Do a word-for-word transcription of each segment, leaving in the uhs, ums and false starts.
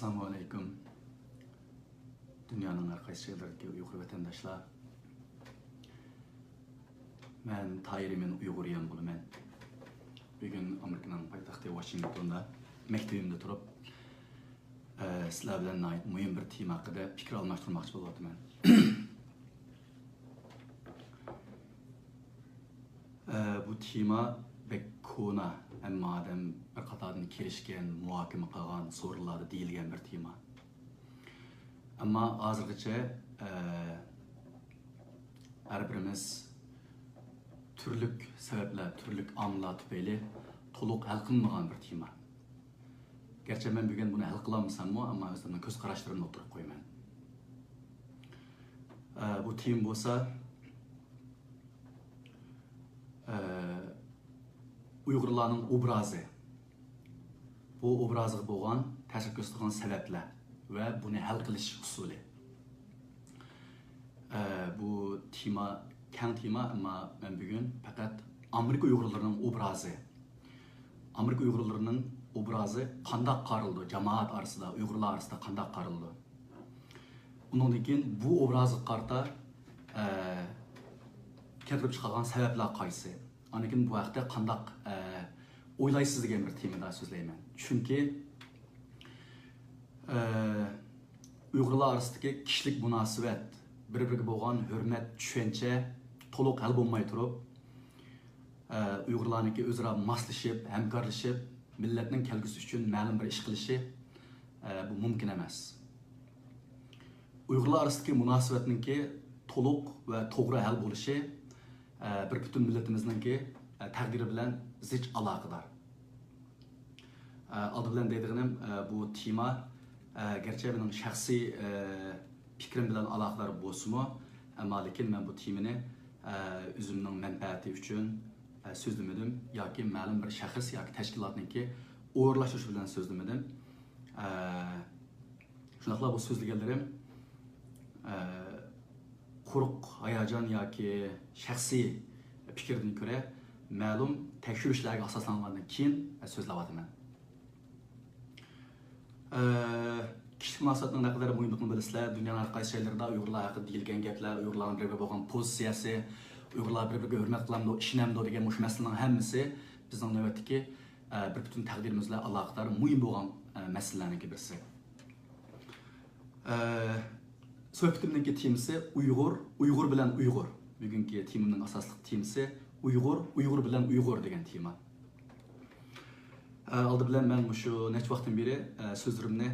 ئەسسالامۇ ئەلەيكۇم. دۇنيانىڭ ھەر قايسى جايلىرىدىكى ئۇيغۇر ۋەتەنداشلار. مەن تاھىر ئىمىن، ئۇيغۇر يەم بولىمەن. بۈگۈن ئامېرىكىنىڭ پايتەختى ۋاشىنگتوندا مەكتىۋىمدە تۇرۇپ، ئە، سىلەر بىلەن ناھايىتى مۇھىم بىر تېما ھەققىدە پىكىر ئالماشتۇرماقچى بولۇۋاتىمەن. ئە، بۇ تېما بەك كونا، ھەممە ئادەم بىر قاتاردىن كېلىشكەن، مۇھاكىمە قىلغان، سورۇنلاردا دېيىلگەن بىر تېما. ئەمما ھازىرغىچە، ئە، ھەر بىرىمىز تۈرلۈك سەۋەبلەر، تۈرلۈك ئامىللار تۈپەيلى تولۇق ھەل قىلىنمىغان بىر تېما. گەرچە مەن بۈگۈن بۇنى ھەل قىلالمىساممۇ، ئەمما ئۆزۈمنىڭ كۆز قاراشلىرىمنى ئوتتۇرىغا قويىمەن. ئە، بۇ تېما بولسا، ئە، ئۇيغۇرلارنىڭ ئوبرازى. بۇ ئوبرازغا بولغان تەسىر كۆرسىتىدىغان سەۋەبلەر ۋە بۇنى ھەل قىلىش ئۇسۇلى. ئە، بۇ تېما كەڭ تېما، ئەمما مەن بۈگۈن پەقەت ئامېرىكا ئۇيغۇرلىرىنىڭ ئوبرازى، ئامېرىكا ئۇيغۇرلىرىنىڭ ئوبرازى قانداق قارىلىدۇ، جامائەت ئارىسىدا، ئۇيغۇرلار ئارىسىدا قانداق قارىلىدۇ؟ ئۇنىڭدىن كېيىن بۇ ئوبرازغا قارىتا، ئە، كەلتۈرۈپ چىقارغان سەۋەبلەر قايسى؟ ئاندىن كېيىن بۇ ھەقتە قانداق، ئە، ئويلايسىز دېگەن بىر تېمىدا سۆزلەيمەن. چۈنكى، ئە، ئۇيغۇرلار ئارىسىدىكى كىشىلىك مۇناسىۋەت، بىر-بىرىگە بولغان ھۆرمەت، چۈشەنچە تولۇق ھەل بولماي تۇرۇپ، ئە، ئۇيغۇرلارنىڭكى ئۆزئارا ماسلىشىپ، ھەمكارلىشىپ، مىللەتنىڭ كەلگۈسى ئۈچۈن مەلۇم بىر ئىش قىلىشى، ئە، بۇ مۇمكىن ئەمەس. ئۇيغۇرلار ئارىسىدىكى مۇناسىۋەتنىڭكى تولۇق ۋە توغرا ھەل بولۇشى، ئە، بىر پۈتۈن مىللىتىمىزنىڭكى، ئە، تەقدىرى بىلەن زىچ ئالاقىدار. ئە، ئالدى بىلەن دەيدىغىنىم، ئە، بۇ تېما، ئە، گەرچە مېنىڭ شەخسىي، ئە، پىكرىم بىلەن ئالاقىدار بولسىمۇ، ئەمما لېكىن مەن بۇ تېمىنى، ئە، ئۆزۈمنىڭ مەنپەئەتى ئۈچۈن، ئە، سۆزلىمىدىم ياكى مەلۇم بىر شەخس ياكى تەشكىلاتنىڭكى ئورۇنلاشتۇرۇشى بىلەن سۆزلىمىدىم. ئە، شۇنداقلا بۇ سۆزلىگەنلىرىم، ئە، قۇرۇق ھاياجان ياكى شەخسىي پىكىردىن كۆرە مەلۇم تەكشۈرۈشلەرگە ئاساسلانغاندىن كېيىن سۆزلەۋاتىمەن. ئە، كىشىلىك مۇناسىۋەتنىڭ نەقەدەر مۇھىملىقىنى بىلىسىلەر. دۇنيانىڭ ھەر قايسى جايلىرىدا ئۇيغۇرلار ھەققىدە دېيىلگەن گەپلەر، ئۇيغۇرلارنىڭ بىر-بىرىگە بولغان پوزىتسىيەسى، ئۇيغۇرلار بىر-بىرىگە ھۆرمەت قىلامدۇ، ئىشىنەمدۇ دېگەن مۇشۇ مەسىلىنىڭ ھەممىسى بىزنىڭ نۆۋەتتىكى، ئە، بىر پۈتۈن تەقدىرىمىز بىلەن ئالاقىدار مۇھىم بولغان، ئە، مەسىلىلەرنىڭكى بىرسى. ئە، سۆھبىتىمنىڭكى تېمىسى ئۇيغۇر، ئۇيغۇر بىلەن ئۇيغۇر. بۈگۈنكى تېمىمنىڭ ئاساسلىق تېمىسى ئۇيغۇر، ئۇيغۇر بىلەن ئۇيغۇر دېگەن تېما. ئە، ئالدى بىلەن مەن مۇشۇ نەچچە ۋاقىتتىن بېرى، ئە، سۆزلىرىمنى،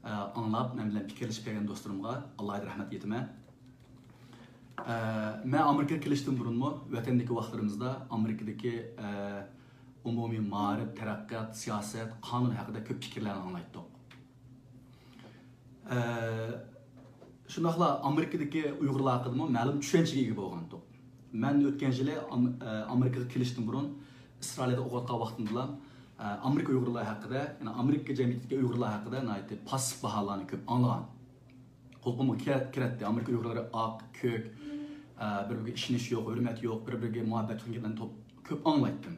ئە، ئاڭلاپ، مەن بىلەن پىكىرلىشىپ كەلگەن دوستلىرىمغا ئالاھىدە رەھمەت ئېيتىمەن. ئە، مەن ئامېرىكىغا كېلىشتىن بۇرۇنمۇ، ۋەتەندىكى ۋاقىتلىرىمىزدا ئامېرىكىدىكى، ئە، ئومۇمىي مائارىپ، تەرەققىيات، سىياسەت، قانۇن ھەققىدە كۆپ پىكىرلەرنى ئاڭلايتتۇق. ئە، شۇنداقلا ئامېرىكىدىكى ئۇيغۇرلار ھەققىدىمۇ مەلۇم چۈشەنچىگە ئىگە بولغانتۇق. مەن ئۆتكەن يىلى ئام-، ئە، ئامېرىكىغا كېلىشتىن بۇرۇن ئىسرائىلىيەدە ئوقۇۋاتقان ۋاقتىمدىلا، ئە، ئامېرىكا ئۇيغۇرلىرى ھەققىدە، يەنى ئامېرىكا جەمئىيىتىدىكى ئۇيغۇرلار ھەققىدە ناھايىتى پاسسىپ باھالارنى كۆپ ئاڭلىغان. قۇلىقىمغا كىرە-، كىرەتتى. ئامېرىكا ئۇيغۇرلىرى ئاق، كۆك، ئە، بىر-بىرىگە ئىشىنىش يوق، ھۆرمەت يوق، بىر-بىرىگە مۇھەببەت يوق دېگەن گەپلەرنى توپ-، كۆپ ئاڭلايتتىم.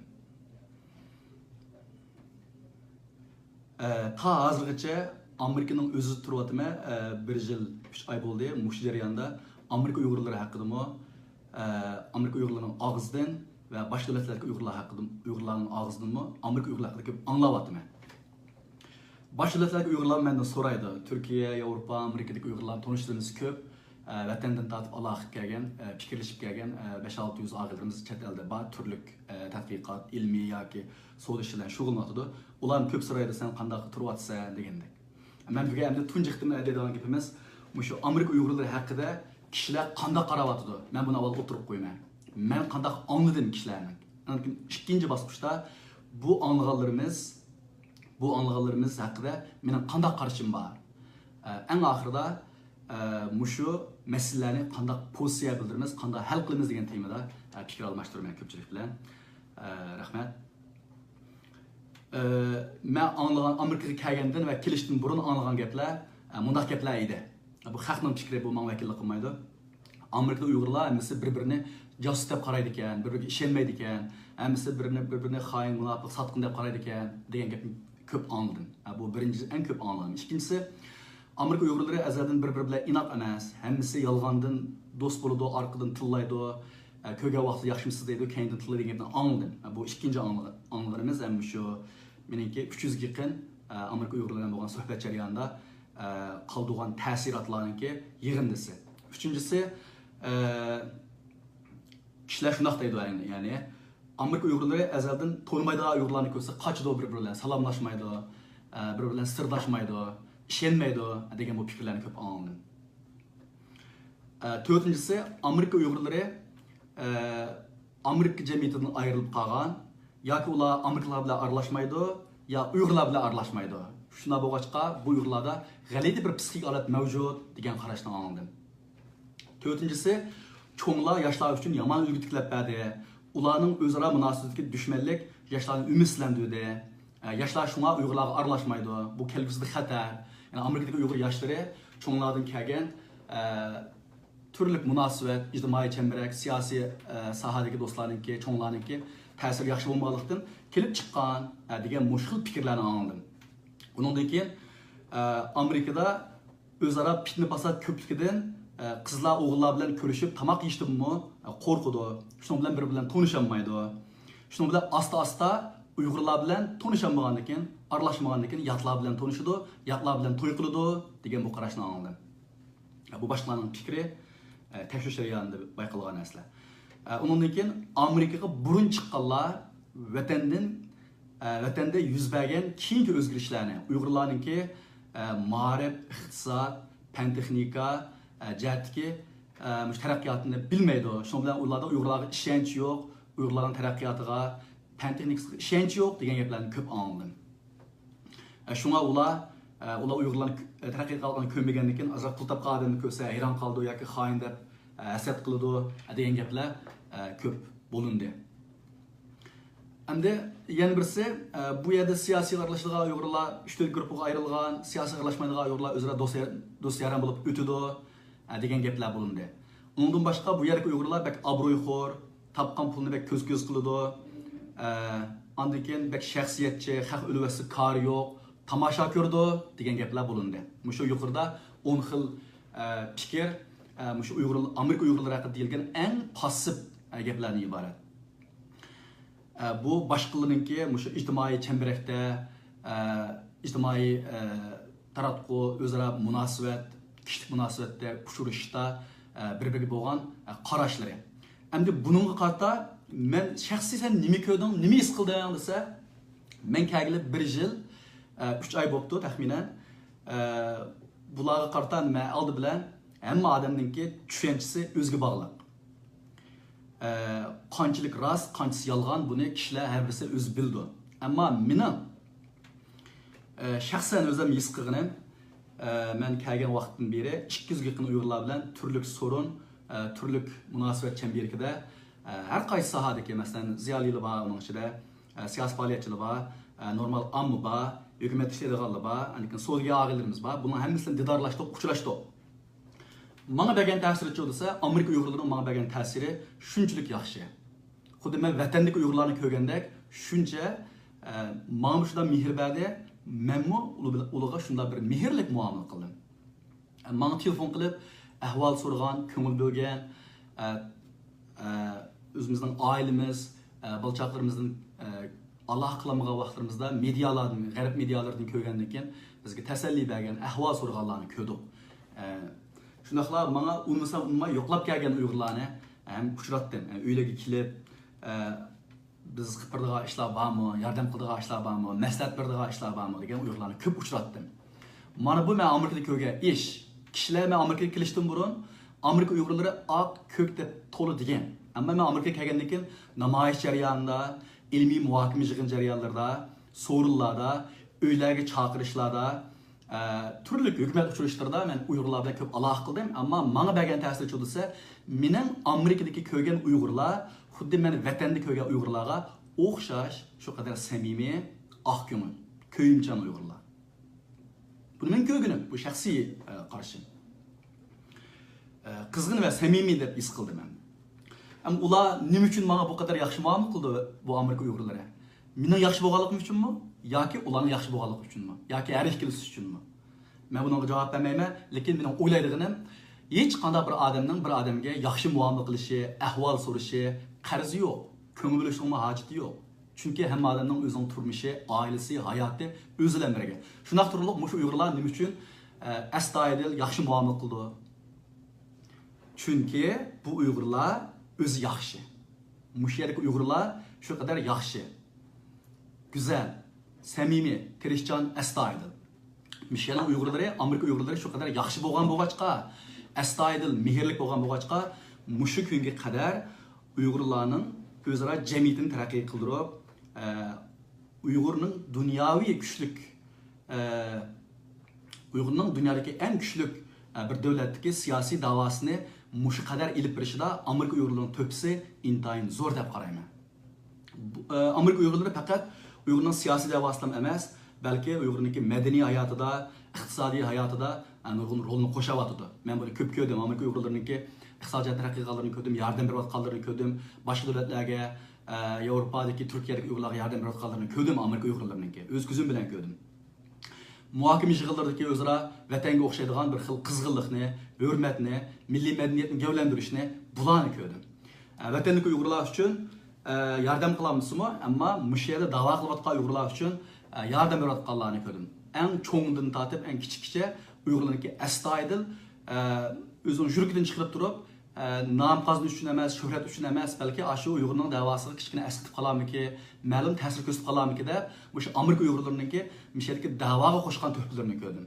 ئە، تا ھازىرغىچە ئامېرىكىنىڭ ئۆزىدە تۇرۇۋاتىمەن. ئە، بىر يىل ئۈچ ئاي بولدى. مۇشۇ جەرياندا ئامېرىكا ئۇيغۇرلىرى ھەققىدىمۇ، ئە، ئامېرىكا ئۇيغۇرلىرىنىڭ ئاغزىدىن ۋە باشقا دۆلەتلەردىكى ئۇيغۇرلار ھەققىدە، ئۇيغۇرلارنىڭ ئاغزىدىنمۇ ئامېرىكا ئۇيغۇرلىرى ھەققىدە كۆپ ئاڭلاۋاتىمەن. باشقا دۆلەتلەردىكى ئۇيغۇرلار مەندىن سورايدۇ. تۈركىيە، ياۋروپا، ئامېرىكىدىكى ئۇيغۇرلارنى تونۇشلىرىمىز كۆپ. ئە، ۋەتەندىن تارتىپ ئالاقە قىلىپ كەلگەن، ئە، پىكىرلىشىپ كەلگەن، ئە، بەش-ئالتە يۈز ئاغىنىلىرىمىز چەت ئەلدە بار، تۈرلۈك، ئە، تەتقىقات، ئىلمىي ياكى سودا ئىشى بىلەن شۇغۇللىنىۋاتىدۇ. ئۇلارمۇ كۆپ سورايدۇ، سەن قانداق تۇرۇۋاتىسەن دېگەندەك. مەن بۈگۈن ئەمدى تۇنجى قېتىم دەيدىغان گېپىمىز، مۇشۇ ئامېرىكا ئۇيغۇرلىرى ھەققىدە كىشىلەر قانداق قاراۋاتىدۇ؟ مەن بۇنى ئاۋۋال ئوتتۇرىغا قويىمەن. مەن قانداق ئاڭلىدىم كىشىلەرنىڭ؟ ئاندىن كېيىن ئىككىنچى باسقۇچتا بۇ ئاڭلىغانلىرىمىز، بۇ ئاڭلىغانلىرىمىز ھەققىدە مېنىڭ قانداق قارىشىم بار؟ ئە، ئەڭ ئاخىرىدا، ئە، مۇشۇ مەسىلىلەرنى قانداق پوزىتسىيە بىلدۈرىمىز، قانداق ھەل قىلىمىز دېگەن تېمىدا، ئە، پىكىر ئالماشتۇرىمەن كۆپچىلىك بىلەن. ئە، رەھمەت. ئە، مەن ئاڭلىغان، ئامېرىكىغا كەلگەندىن ۋە كېلىشتىن بۇرۇن ئاڭلىغان گەپلەر، ئە، مۇنداق گەپلەر ئىدى. بۇ خەقنىڭ پىكرى، بۇ ماڭا ۋەكىللىك قىلمايدۇ. ئامېرىكىدا ئۇيغۇرلار ھەممىسى بىر-بىرىنى جاسۇس دەپ قارايدىكەن، بىر-بىرىگە ئىشەنمەيدىكەن، ھەممىسى بىرىنى، بىر-بىرىنى خائىن، مۇناپىق، ساتقىن دەپ قارايدىكەن دېگەن گەپنى كۆپ ئاڭلىدىم. ئە، بۇ بىرىنچى، ئەڭ كۆپ ئاڭلىغىنىم. ئىككىنچىسى، ئامېرىكا ئۇيغۇرلىرى ئەزەلدىن بىر-بىرى بىلەن ئىناق ئەمەس. ھەممىسى يالغاندىن دوست بولىدۇ، ئارقىدىن تىللايدۇ. ئە، كۆرگەن ۋاقتىدا ياخشىمۇسىز دەيدۇ، كەينىدىن تىللايدۇ دېگەن گەپنى ئاڭلىدىم. ئە، بۇ ئىككىنچى ئاڭلىغ-، ئاڭلىغىنىمىز ھەم شۇ مېنىڭكى ئۈچ يۈزگە يېقىن، ئە، ئامېرىكا ئۇيغۇرلىرى بىلەن بولغان سۆھبەت جەريانىدا، ئە، قالدۇرغان تەسىراتلارنىڭكى يىغىندىسى. ئۈچىنچىسى، ئە، كىشىلەر شۇنداق دەيدۇ، يەنى، يەنى ئامېرىكا ئۇيغۇرلىرى ئەزەلدىن تونۇمايدىغان ئۇيغۇرلارنى كۆرسە قاچىدۇ بىر-بىرى بىلەن، سالاملاشمايدۇ، ئە، بىر-بىرى بىلەن سىرداشمايدۇ، ئىشەنمەيدۇ دېگەن بۇ پىكىرلەرنى كۆپ ئاڭلىدىم. ئە، تۆتىنچىسى، ئامېرىكا ئۇيغۇرلىرى، ئە، ئامېرىكا جەمئىيىتىدىن ئايرىلىپ قالغان ياكى ئۇلار ئامېرىكىلىقلار بىلەن ئارىلاشمايدۇ، يا ئۇيغۇرلار بىلەن ئارىلاشمايدۇ. شۇنداق بولغاچقا، بۇ ئۇيغۇرلاردا غەلىتە بىر پسىخىك ھالەت مەۋجۇت دېگەن قاراشنى ئاڭلىدىم. تۆتىنچىسى، چوڭلار ياشلار ئۈچۈن يامان ئۈلگە تىكلەپ بەردى. ئۇلارنىڭ ئۆزئارا مۇناسىۋىتىدىكى دۈشمەنلىك ياشلارنى ئۈمىدسىزلەندۈردى. ئە، ياشلار شۇڭا ئۇيغۇرلارغا ئارىلاشمايدۇ. بۇ كەلگۈسىدە خەتەر. يەنى ئامېرىكىدىكى ئۇيغۇر ياشلىرى چوڭلاردىن كەلگەن، ئە، تۈرلۈك مۇناسىۋەت، ئىجتىمائىي چەمبىرەك، سىياسىي، ئە، ساھەدىكى دوستلارنىڭكى، چوڭلارنىڭكى تەسىرى ياخشى بولمىغانلىقتىن كېلىپ چىققان، ئە، دېگەن مۇشۇ خىل پىكىرلەرنى ئاڭلىدىم. ئۇنىڭدىن كېيىن، ئە، ئامېرىكىدا ئۆزئارا پىتنە پاسات كۆپلۈكىدىن، ئە، قىزلار ئوغۇللار بىلەن كۆرۈشۈپ تاماق يېيىشتىنمۇ، ئە، قورقىدۇ. شۇنىڭ بىلەن بىر-بىرى بىلەن تونۇشالمايدۇ. شۇنىڭ بىلەن ئاستا-ئاستا ئۇيغۇرلار بىلەن تونۇشالمىغاندىن كېيىن، ئارىلاشمىغاندىن كېيىن ياتلار بىلەن تونۇشىدۇ، ياتلار بىلەن توي قىلىدۇ دېگەن بۇ قاراشنى ئاڭلىدىم. بۇ باشقىلارنىڭ پىكرى، ئە، تەكشۈرۈش جەريانىدا بايقالغان نەرسىلەر. ئە، ئۇنىڭدىن كېيىن ئامېرىكىغا بۇرۇن چىققانلار ۋەتەندىن، ئە، ۋەتەندە يۈز بەرگەن كېيىنكى ئۆزگىرىشلەرنى، ئۇيغۇرلارنىڭكى، ئە، مائارىپ، ئىقتىساد، پەن تېخنىكا، ئە، جەھەتتىكى، ئە، مۇشۇ تەرەققىياتنى بىلمەيدۇ. شۇنىڭ بىلەن ئۇلاردا ئۇيغۇرلارغا ئىشەنچ يوق، ئۇيغۇرلارنىڭ تەرەققىياتىغا، پەن تېخنىكىسىغا ئىشەنچ يوق دېگەن گەپلەرنى كۆپ ئاڭلىدىم. ئە، شۇڭا ئۇلار، ئە، ئۇلار ئۇيغۇرلارنى كۆ-، تەرەققىي قىلغانلىقىنى كۆرمىگەندىن كېيىن، ئازراق پۇل تاپقان ئادەمنى كۆرسە ھەيران قالىدۇ ياكى خائىن دەپ، ئە، ھەسەت قىلىدۇ، ئە، دېگەن گەپلەر، ئە، كۆپ بولۇندى. ئەمدى يەنە بىرسى، ئە، بۇ يەردە سىياسىي ئارىلىشىدىغان ئۇيغۇرلار ئۈچ تۆت گۇرۇپپىغا ئايرىلغان، سىياسىي ئارىلاشمايدىغان ئۇيغۇرلار ئۆزئارا دوست يار-، دوست يارەن بولۇپ ئۆتىدۇ، ئە، دېگەن گەپلەر بولۇندى. ئۇنىڭدىن باشقا بۇ يەردىكى ئۇيغۇرلار بەك ئابرويخور، تاپقان پۇلىنى بەك كۆز-كۆز قىلىدۇ. ئە، ئاندىن كېيىن بەك شەخسىيەتچى، خەق ئۆلۈۋەتسە كارى يوق، تاماشا كۆرىدۇ دېگەن گەپلەر بولۇندى. مۇشۇ يۇقىرىدا ئون خىل، ئە، پىكىر، ئە، مۇشۇ ئۇيغۇر، ئامېرىكا ئۇيغۇرلىرى ھەققىدە دېيىلگەن ئەڭ پاسسىپ، ئە، گەپلەرنى ئىبارەت. ئە، بۇ باشقىلىرىنىڭكى مۇشۇ ئىجتىمائىي چەمبىرەكتە، ئە، ئىجتىمائىي، ئە، تاراتقۇ، ئۆزئارا مۇناسىۋەت، كىشىلىك مۇناسىۋەتتە ئۇچرىشىشتا، ئە، بىر-بىرىگە بولغان، ئە، قاراشلىرى. ئەمدى بۇنىڭغا قارىتا مەن شەخسىي سەن نېمە كۆردۈڭ، نېمە ھېس قىلدىڭ دېسە، مەن كەلگىلى بىر يىل، ئە، ئۈچ ئاي بوپتۇ تەخمىنەن. ئە، بۇلارغا قارىتا مەن ئالدى بىلەن ھەممە ئادەمنىڭكى چۈشەنچىسى ئۆزىگە باغلىق. ئە، قانچىلىك راست، قانچىسى يالغان، بۇنى كىشىلەر ھەر بىرسى ئۆزى بىلىدۇ. ئەمما مېنىڭ، ئە، شەخسەن ئۆزۈم ھېس قىلغىنىم، ئە، مەن كەلگەن ۋاقىتتىن بېرى ئىككى يۈزگە يېقىن ئۇيغۇرلار بىلەن تۈرلۈك سورۇن، ئە، تۈرلۈك مۇناسىۋەت چەمبىرىكىدە، ئە، ھەر قايسى ساھەدىكى، مەسىلەن، زىيالىيلار بار، ئۇنىڭ ئىچىدە، ئە، سىياسىي پائالىيەتچىلەر بار، ئە، نورمال ئامما بار، ھۆكۈمەتتە ئىشلەيدىغانلار بار، ئاندىن كېيىن سودىگەر ئاغىنىلىرىمىز بار. بۇلارنىڭ ھەممىسى بىلەن دىدارلاشتۇق، ئۇچراشتۇق. ماڭا بەرگەن تەسىرى چۇ دېسە، ئامېرىكا ئۇيغۇرلىرىنىڭ ماڭا بەرگەن تەسىرى شۇنچىلىك ياخشى. خۇددى مەن ۋەتەندىكى ئۇيغۇرلارنى كۆرگەندەك، شۇنچە، ئە، ماڭا شۇنداق مېھىر بەردى، مەنمۇ ئۇلار بىلەن، ئۇلارغا شۇنداق بىر مېھىرلىك مۇئامىلە قىلدىم. ئە، ماڭا تېلېفون قىلىپ، ئەھۋال سورىغان، كۆڭۈل بۆلگەن، ئە، ئە، ئۆزىمىزنىڭ ئائىلىمىز، ئە، بالا-چاقىلىرىمىزدىن، ئە، ئالاقە قىلالمىغان ۋاقىتلىرىمىزدا مېدىيالاردىن، غەرب مېدىيالىرىدىن كۆرگەندىن كېيىن بىزگە تەسەللى بەرگەن، ئەھۋال سورىغانلارنى كۆردۇق. ئە، شۇنداقلا ماڭا ئۇنىمىسام ئۇنىماي يوقلاپ كەلگەن ئۇيغۇرلارنى ھەم ئۇچراتتىم. ئە، ئۆيلەرگە كېلىپ، ئە، بىز قىلىپ بېرىدىغان ئىشلار بارمۇ، ياردەم قىلىدىغان ئىشلار بارمۇ، مەسلىھەت بېرىدىغان ئىشلار بارمۇ دېگەن ئۇيغۇرلارنى كۆپ ئۇچراتتىم. مانا بۇ مەن ئامېرىكىدا كۆرگەن ئىش. كىشىلەر مەن ئامېرىكىغا كېلىشتىن بۇرۇن ئامېرىكا ئۇيغۇرلىرى ئاق، كۆك دەپ تولا دېگەن. ئەمما مەن ئامېرىكىغا كەلگەندىن كېيىن نامايىش جەريانىدا، ئىلمىي مۇھاكىمە يىغىن جەريانلىرىدا، سورۇنلاردا، ئۆيلەرگە چاقىرىشلاردا، ئە، تۈرلۈك ھۆكۈمەت ئۇچرىشىشلىرىدا مەن ئۇيغۇرلار بىلەن كۆپ ئالاقە قىلدىم. ئەمما ماڭا بەرگەن تەسىرى چۇ دېسە، مېنىڭ ئامېرىكىدىكى كۆرگەن ئۇيغۇرلار خۇددى مەن ۋەتەندە كۆرگەن ئۇيغۇرلارغا ئوخشاش، شۇ قەدەر سەمىمىي، ئاق كۆڭۈل، كۆيۈمچان ئۇيغۇرلار. بۇنى مەن كۆرگىنىم، بۇ شەخسىي، ئە، قارىشىم. ئە، قىزغىن ۋە سەمىمىي دەپ ھېس قىلدىم مەن. ئەمما ئۇلار نېمە ئۈچۈن ماڭا بۇ قەدەر ياخشى مۇئامىلە قىلدى، بۇ ئامېرىكا ئۇيغۇرلىرى؟ مېنىڭ ياخشى بولغانلىقىم ئۈچۈنمۇ؟ ياكى ئۇلارنىڭ ياخشى بولغانلىقى ئۈچۈنمۇ؟ ياكى ھەر ئىككىلىسى ئۈچۈنمۇ؟ مەن بۇنىڭغا جاۋاب بەرمەيمەن، لېكىن مېنىڭ ئويلايدىغىنىم، ھېچقانداق بىر ئادەمنىڭ بىر ئادەمگە ياخشى مۇئامىلە قىلىشى، ئەھۋال سورىشى قەرزى يوق، كۆڭۈل بۆلۈشنىڭمۇ ھاجىتى يوق. چۈنكى ھەممە ئادەمنىڭ ئۆزىنىڭ تۇرمۇشى، ئائىلىسى، ھاياتى ئۆزى بىلەن بىرگە. شۇنداق تۇرۇقلۇق مۇشۇ ئۇيغۇرلار نېمە ئۈچۈن، ئە، ئەستايىدىل ياخشى مۇئامىلە قىلىدۇ؟ چۈنكى بۇ ئۇيغۇرلار ئۆزى ياخشى. مۇشۇ يەردىكى ئۇيغۇرلار شۇ قەدەر ياخشى. گۈزەل، سەمىمىي، تىرىشچان، ئەستايىدىل. مۇشۇ يەرنىڭ ئۇيغۇرلىرى، ئامېرىكا ئۇيغۇرلىرى شۇ قەدەر ياخشى بولغان بولغاچقا، ئەستايىدىل، مېھىرلىك بولغان بولغاچقا، مۇشۇ كۈنگە قەدەر ئۇيغۇرلارنىڭ ئۆزئارا جەمئىيىتىنى تەرەققىي قىلدۇرۇپ، ئە، ئۇيغۇرنىڭ دۇنياۋى كۈچلۈك، ئە، ئۇيغۇرنىڭ دۇنيادىكى ئەڭ كۈچلۈك، ئە، بىر دۆلەتتىكى سىياسىي داۋاسىنى مۇشۇ قەدەر ئېلىپ بېرىشىدا ئامېرىكا ئۇيغۇرلىرىنىڭ تۆھپىسى ئىنتايىن زور دەپ قارايمەن. بۇ، ئە، ئامېرىكا ئۇيغۇرلىرى پەقەت ئۇيغۇرنىڭ سىياسىي دەۋاسىدىلا ئەمەس، بەلكى ئۇيغۇرنىڭكى مەدەنىي ھاياتىدا، ئىقتىسادىي ھاياتىدا، ئە، نۇرغۇن رولنى قوشۇۋاتىدۇ. مەن بۇنى كۆپ كۆردۈم. ئامېرىكا ئۇيغۇرلىرىنىڭكى ئىقتىسادىي جەھەتتە تەرەققىي قىلغانلىرىنى كۆردۈم، ياردەم بېرىۋاتقانلىرىنى كۆردۈم. باشقا دۆلەتلەرگە، ئە، ياۋروپادىكى، تۈركىيەدىكى ئۇيغۇرلارغا ياردەم بېرىۋاتقانلىرىنى كۆردۈم، ئامېرىكا ئۇيغۇرلىرىنىڭكى. ئۆز كۆزۈم بىلەن كۆردۈم. مۇھاكىمە يىغىنلىرىدىكى ئۆزئارا ۋەتەنگە ئوخشايدىغان بىر خىل قىزغىنلىقنى، ھۆرمەتنى، مىللىي مەدەنىيەتنى گەۋدىلەندۈرۈشنى بۇلارنى كۆردۈم. ئە، ۋەتەندىكى ئۇيغۇرلار ئۈچۈن، ئە، ياردەم قىلالمىسىمۇ، ئەمما مۇشۇ يەردە داۋا قىلىۋاتقان ئۇيغۇرلار ئۈچۈن، ئە، ياردەم بېرىۋاتقانلارنى كۆردۈم. ئەڭ چوڭدىن تارتىپ ئەڭ كىچىككىچە ئۇيغۇرلارنىڭكى ئەستايىدىل، ئە، ئۆزىنىڭ يۈرىكىدىن چىقىرىپ تۇرۇپ، ئە، نام قازىنىش ئۈچۈن ئەمەس، شۆھرەت ئۈچۈن ئەمەس، بەلكى ئاشۇ ئۇيغۇرنىڭ دەۋاسىغا كىچىككىنە ئەسقىتىپ قالارمىكى، مەلۇم تەسىر كۆرسىتىپ قالارمىكى دەپ، مۇشۇ ئامېرىكا ئۇيغۇرلىرىنىڭكى مۇشۇ يەردىكى دەۋاغا قوشقان تۆھپىلىرىنى كۆردۈم.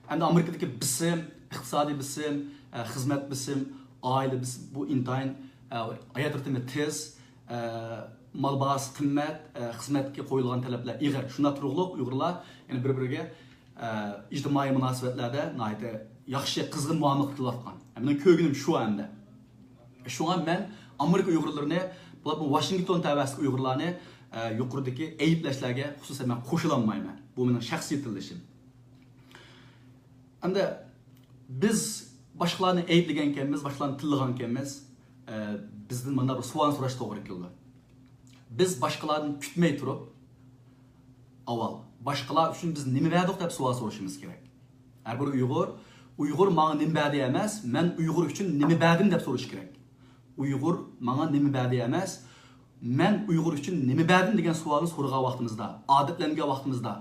ئەمدى ئامېرىكىدىكى بېسىم، ئىقتىسادىي بېسىم، ئە، خىزمەت بېسىم، ئائىلە بېسىم، بۇ ئىنتايىن، ئە، ھايات رىتىمى تېز، ئە، مال باھاسى قىممەت، ئە، خىزمەتكە قويۇلغان تەلەپلەر ئېغىر. شۇنداق تۇرۇقلۇق ئۇيغۇرلار يەنە بىر-بىرىگە ئە، ئىجتىمائىي مۇناسىۋەتلەردە ناھايىتى ياخشى، قىزغىن مۇئامىلە قىلىۋاتقان. مېنىڭ كۆرگىنىم شۇ ئەمدى. شۇڭا مەن ئامېرىكا ئۇيغۇرلىرىنى، بۇلار بۇ ۋاشىنگتون تەۋەسىدىكى ئۇيغۇرلارنى، ئە، يۇقىرىدىكى ئەيىبلەشلەرگە خۇسۇسەن مەن قوشۇلالمايمەن. بۇ مېنىڭ شەخسىي تىللىشىم. ئەمدى بىز باشقىلارنى ئەيىبلىگەنكەنمىز، باشقىلارنى تىللىغانكەنمىز، ئە، بىزدىن مانا بىر سوئالنى سوراش توغرا كېلىدۇ. بىز باشقىلاردىن كۈتمەي تۇرۇپ، ئاۋۋال باشقىلار ئۈچۈن بىز نېمە بەردۇق دەپ سوئال سورىشىمىز كېرەك. ھەر بىر ئۇيغۇر، ئۇيغۇر ماڭا نېمە بەردى ئەمەس، مەن ئۇيغۇر ئۈچۈن نېمە بەردىم دەپ سورىشى كېرەك. ئۇيغۇر ماڭا نېمە بەردى ئەمەس، مەن ئۇيغۇر ئۈچۈن نېمە بەردىم دېگەن سوئالنى سورىغان ۋاقتىمىزدا، ئادەتلەنگەن ۋاقتىمىزدا،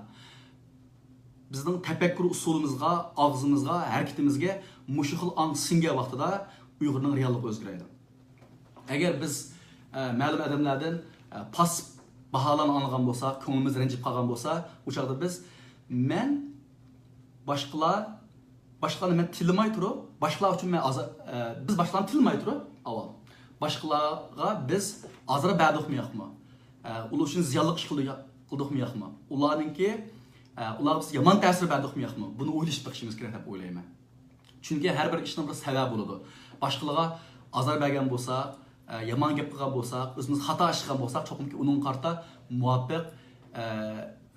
بىزنىڭ تەپەككۇر ئۇسۇلىمىزغا، ئاغزىمىزغا، ھەرىكىتىمىزگە مۇشۇ خىل ئاڭ سىڭگەن ۋاقتىدا ئۇيغۇرنىڭ رېئاللىقى ئۆزگىرەيدۇ. ئەگەر بىز، ئە، مەلۇم ئادەملەردىن، ئە، پاسسىپ باھالارنى ئاڭلىغان بولساق، كۆڭلىمىز رەنجىپ قالغان بولسا، ئۇ چاغدا بىز، مەن باشقىلار، باشقىلارنى مەن تىللىماي تۇرۇپ، باشقىلار ئۈچۈن مەن ئازا-، ئە، بىز باشقىلارنى تىللىماي تۇرۇپ، ئاۋۋال باشقىلارغا بىز ئازار بەردۇقمۇ ياقمۇ؟ ئە، ئۇلار ئۈچۈن زىيانلىق ئىش قىلدى-، قىلدۇقمۇ ياقمۇ؟ ئۇلارنىڭكى، ئە، ئۇلارغا بىز يامان تەسىر بەردۇقمۇ ياقمۇ؟ بۇنى ئويلىشىپ بېقىشىمىز كېرەك دەپ ئويلايمەن. چۈنكى ھەر بىر ئىشنىڭ بىر سەۋەبى بولىدۇ. باشقىلارغا ئازار بەرگەن بولساق، ئە، يامان گەپ قىلغان بولساق، ئۆزىمىز خاتا ئىش قىلغان بولساق، چوقۇمكى ئۇنىڭغا قارىتا مۇۋاپىق، ئە،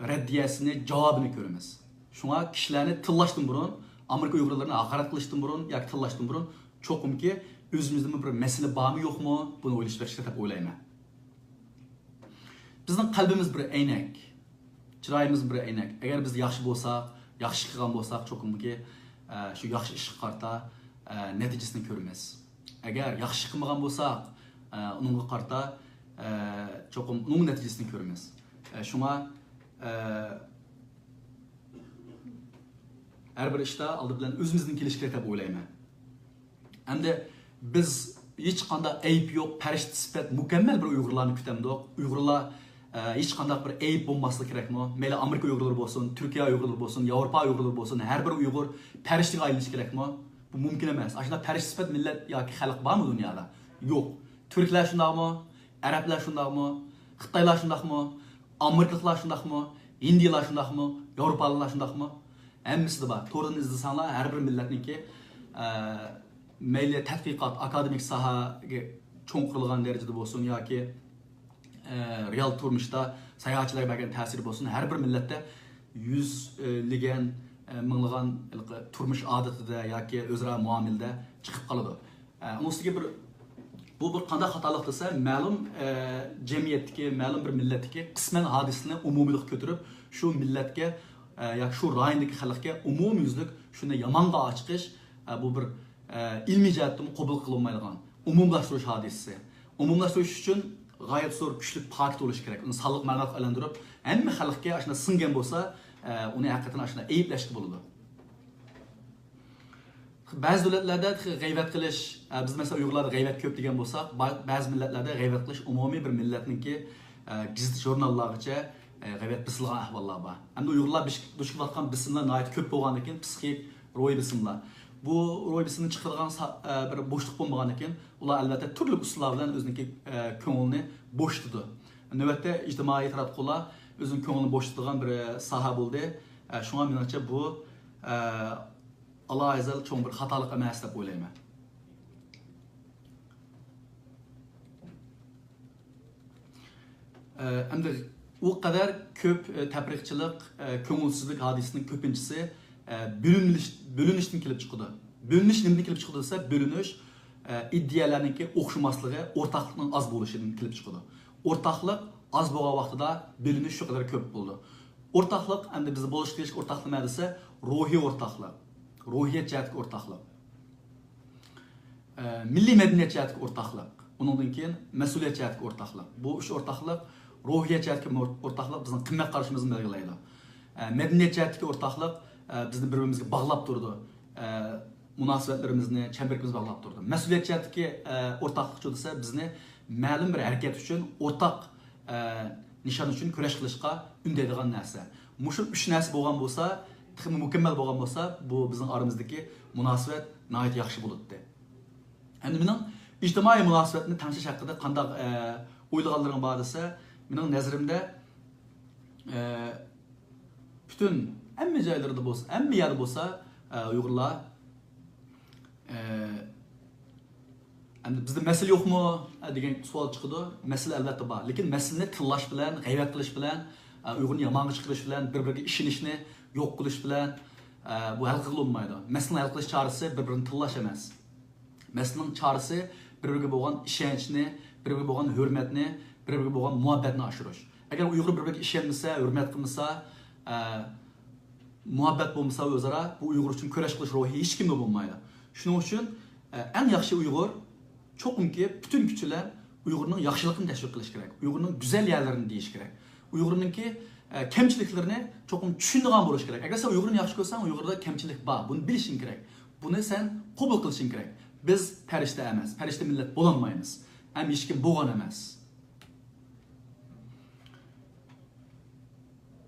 رەددىيەسىنى، جاۋابىنى كۆرىمىز. شۇڭا كىشىلەرنى تىللاشتىن بۇرۇن، ئامېرىكا ئۇيغۇرلىرىنى ھاقارەت قىلىشتىن بۇرۇن ياكى تىللاشتىن بۇرۇن چوقۇمكى ئۆزىمىزدىمۇ بىر مەسىلە بارمۇ يوقمۇ، بۇنى ئويلىشىپ بېقىش كېرەك دەپ ئويلايمەن. بىزنىڭ قەلبىمىز بىر ئەينەك، چىرايىمىز بىر ئەينەك. ئەگەر بىز ياخشى بولساق، ياخشى قىلغان بولساق، چوقۇمكى، ئە، شۇ ياخشى ئىشقا قارىتا، ئە، نەتىجىسىنى كۆرىمىز. ئەگەر ياخشى قىلمىغان بولساق، ئە، ئۇنىڭغا قارىتا، ئە، چوقۇم ئۇنىڭ نەتىجىسىنى كۆرىمىز. ئە، شۇڭا، ئە، ھەر بىر ئىشتا ئالدى بىلەن ئۆزىمىزدىن كېلىش كېرەك دەپ ئويلايمەن. ئەمدى بىز ھېچقانداق ئەيىب يوق، پەرىشتە سۈپەت مۇكەممەل بىر ئۇيغۇرلارنى كۈتەمدۇق؟ ئۇيغۇرلار، ئە، ھېچقانداق بىر ئەيىب بولماسلىقى كېرەكمۇ؟ مەيلى ئامېرىكا ئۇيغۇرلىرى بولسۇن، تۈركىيە ئۇيغۇرلىرى بولسۇن، ياۋروپا ئۇيغۇرلىرى بولسۇن، ھەر بىر ئۇيغۇر پەرىشتىگە ئايلىنىشى كېرەكمۇ؟ بۇ مۇمكىن ئەمەس. ئاشۇنداق پەرىشتە سۈپەت مىللەت ياكى خەلق بارمۇ دۇنيادا؟ يوق. تۈركلەر شۇنداقمۇ؟ ئەرەبلەر شۇنداقمۇ؟ خىتايلار شۇنداقمۇ؟ ئامېرىكىلىقلار شۇنداقمۇ؟ ھىندىلار شۇنداقمۇ؟ ياۋروپالىقلار شۇنداقمۇ؟ ھەممىسىدە بار. توردىن ئىزدىسەڭلار، ھەر بىر مىللەتنىڭكى، ئە، مەيلى تەتقىقات، ئاكادېمىك ساھەگە چوڭقۇرلىغان دەرىجىدە بولسۇن ياكى، ئە، رېئال تۇرمۇشتا ساياھەتچىلەرگە بەرگەن تەسىرى بولسۇن، ھەر بىر مىللەتتە يۈزلىگەن، ئە، مىڭلىغان ھېلىقى تۇرمۇش ئادىتىدە ياكى ئۆزئارا مۇئامىلىدە چىقىپ قالىدۇ. ئە، ئۇنىڭ ئۈستىگە بىر، بۇ بىر قانداق خاتالىق دېسە، مەلۇم، ئە، جەمئىيەتتىكى، مەلۇم بىر مىللەتتىكى قىسمەن ھادىسىنى ئومۇمىيلىققا كۆتۈرۈپ، شۇ مىللەتكە، ئە، ياكى شۇ رايوندىكى خەلقكە ئومۇميۈزلۈك شۇنى يامانغا ئاچىقىش، ئە، بۇ بىر، ئە، ئىلمىي جەھەتتىمۇ قوبۇل قىلىنمايدىغان ئومۇملاشتۇرۇش ھادىسىسى. ئومۇملاشتۇرۇش ئۈچۈن غايەت زور كۈچلۈك پاكىت بولۇشى كېرەك. ئۇنى سانلىق مەلۇماتقا ئايلاندۇرۇپ، ھەممە خەلققە ئاشۇنداق سىڭگەن بولسا، ئە، ئۇنى ھەقىقەتەن ئاشۇنداق ئەيىبلەشكە بولىدۇ. بەزى دۆلەتلەردە تېخى غەيۋەت قىلىش، ئە، بىز مەسىلەن ئۇيغۇرلاردا غەيۋەت كۆپ دېگەن بولساق، با-، بەزى مىللەتلەردە غەيۋەت قىلىش ئومۇمىي بىر مىللەتنىڭكى، ئە، گېزىت ژۇرناللارغىچە، ئە، غەيۋەت بېسىلغان ئەھۋاللار بار. ھەمدە ئۇيغۇرلار بېش-، دۇچ كېلىۋاتقان بېسىملار ناھايىتى كۆپ بولغاندىكىن، پسىخىك روھىي بېسىملار. بۇ روھىي بېسىمنى چىقىرىدىغان سا-، ئە، بىر بوشلۇق بولمىغاندىكىن، ئۇلار ئەلۋەتتە تۈرلۈك ئۇسۇللار بىلەن ئۆزىنىڭكى، ئە، كۆڭلىنى بوشىتىدۇ. نۆۋەتتە ئىجتىمائىي تاراتقۇلار ئۆزىنىڭ كۆڭلىنى بوشىتىدىغان بىر، ئە، ساھە بولدى. ئە، شۇڭا مېنىڭچە بۇ، ئە، ئالاھازەل چوڭ بىر خاتالىق ئەمەس دەپ ئويلايمەن. ئە، ئەمدى ئۇ قەدەر كۆپ، ئە، تەپرىقىچىلىق، ئە، كۆڭۈلسىزلىك ھادىسىسىنىڭ كۆپىنچىسى، ئە، بۆلۈنۈش، بۆلۈنۈشتىن كېلىپ چىقىدۇ. بۆلۈنۈش نېمىدىن كېلىپ چىقىدۇ دېسە، بۆلۈنۈش، ئە، ئىدىيەلەرنىڭكى ئوخشىماسلىقى، ئورتاقلىقنىڭ ئاز بولۇشىدىن كېلىپ چىقىدۇ. ئورتاقلىق ئاز بولغان ۋاقتىدا بۆلۈنۈش شۇ قەدەر كۆپ بولىدۇ. ئورتاقلىق، ئەمدى بىز بولۇشقا تېگىشلىك ئورتاقلىق نېمە دېسە، روھىي ئورتاقلىق، روھىيەت جەھەتتىكى ئورتاقلىق. ئە، مىللىي مەدەنىيەت جەھەتتىكى ئورتاقلىق، ئۇنىڭدىن كېيىن مەسئۇلىيەت جەھەتتىكى ئورتاقلىق. بۇ ئۈچ ئورتاقلىق، روھىيەت جەھەتتىكى مور-، ئورتاقلىق بىزنىڭ قىممەت قارىشىمىزنى بەلگىلەيدۇ. ئە، مەدەنىيەت جەھەتتىكى ئورتاقلىق، ئە، بىزنى بىر-بىرىمىزگە باغلاپ تۇرىدۇ. ئە، مۇناسىۋەتلىرىمىزنى، چەمبىرىكىمىزنى باغلاپ تۇرىدۇ. مەسئۇلىيەت جەھەتتىكى، ئە، ئورتاقلىقچۇ دېسە، بىزنى مەلۇم بىر ھەرىكەت ئۈچۈن ئورتاق، ئە، نىشان ئۈچۈن كۈرەش قىلىشقا ئۈندەيدىغان نەرسە. مۇشۇ ئۈچ نەرسە بولغان بولسا، تېخىمۇ مۇكەممەل بولغان بولسا، بۇ بىزنىڭ ئارىمىزدىكى مۇناسىۋەت ناھايىتى ياخشى بولاتتى. ئەمدى مېنىڭ ئىجتىمائىي مۇناسىۋەتنى تەڭشەش ھەققىدە قانداق، ئە، ئويلىغانلىرىڭ بار دېسە، مېنىڭ نەزىرىمدە، ئە، پۈتۈن ھەممە جايلىرىدا بولسا، ھەممە يەردە بولسا، ئە، ئۇيغۇرلار، ئە، ئەمدى بىزدە مەسىلە يوقمۇ، ئە، دېگەن سوئال چىقىدۇ. مەسىلە ئەلۋەتتە بار. لېكىن مەسىلىنى تىللاش بىلەن، غەيۋەت قىلىش بىلەن، ئە، ئۇيغۇرنى يامانغا چىقىرىش بىلەن، بىر-بىرىگە ئىشىنىشنى يوق قىلىش بىلەن، ئە، بۇ ھەل قىلغىلى بولمايدۇ. مەسىلىنى ھەل قىلىش چارىسى بىر-بىرىنى تىللاش ئەمەس. مەسىلىنىڭ چارىسى بىر-بىرىگە بولغان ئىشەنچنى، بىر-بىرىگە بولغان ھۆرمەتنى، بىر-بىرىگە بولغان مۇھەببەتنى ئاشۇرۇش. ئەگەر ئۇيغۇر بىر-بىرىگە ئىشەنمىسە، ھۆرمەت قىلمىسا، ئە، مۇھەببەت بولمىسا ئۆزئارا، بۇ ئۇيغۇر ئۈچۈن كۈرەش قىلىش روھى ھېچكىمدە بولمايدۇ. شۇنىڭ ئۈچۈن، ئە، ئەڭ ياخشى ئۇيغۇر چوقۇمكى پۈتۈن كۈچ بىلەن ئۇيغۇرنىڭ ياخشىلىقىنى تەشۋىق قىلىش كېرەك. ئۇيغۇرنىڭ گۈزەل يەرلىرىنى دېيىش كېرەك. ئۇيغۇرنىڭكى، ئە، كەمچىلىكلىرىنى چوقۇم چۈشىنىدىغان بولۇش كېرەك. ئەگەر سەن ئۇيغۇرنى ياخشى كۆرسەڭ، ئۇيغۇردا كەمچىلىك بار. بۇنى بىلىشىڭ كېرەك. بۇنى سەن قوبۇل قىلىشىڭ كېرەك. بىز پەرىشتە ئەمەس. پەرىشتە مىللەت بولالمايمىز. ھەم ھېچكىم بولغان ئەمەس.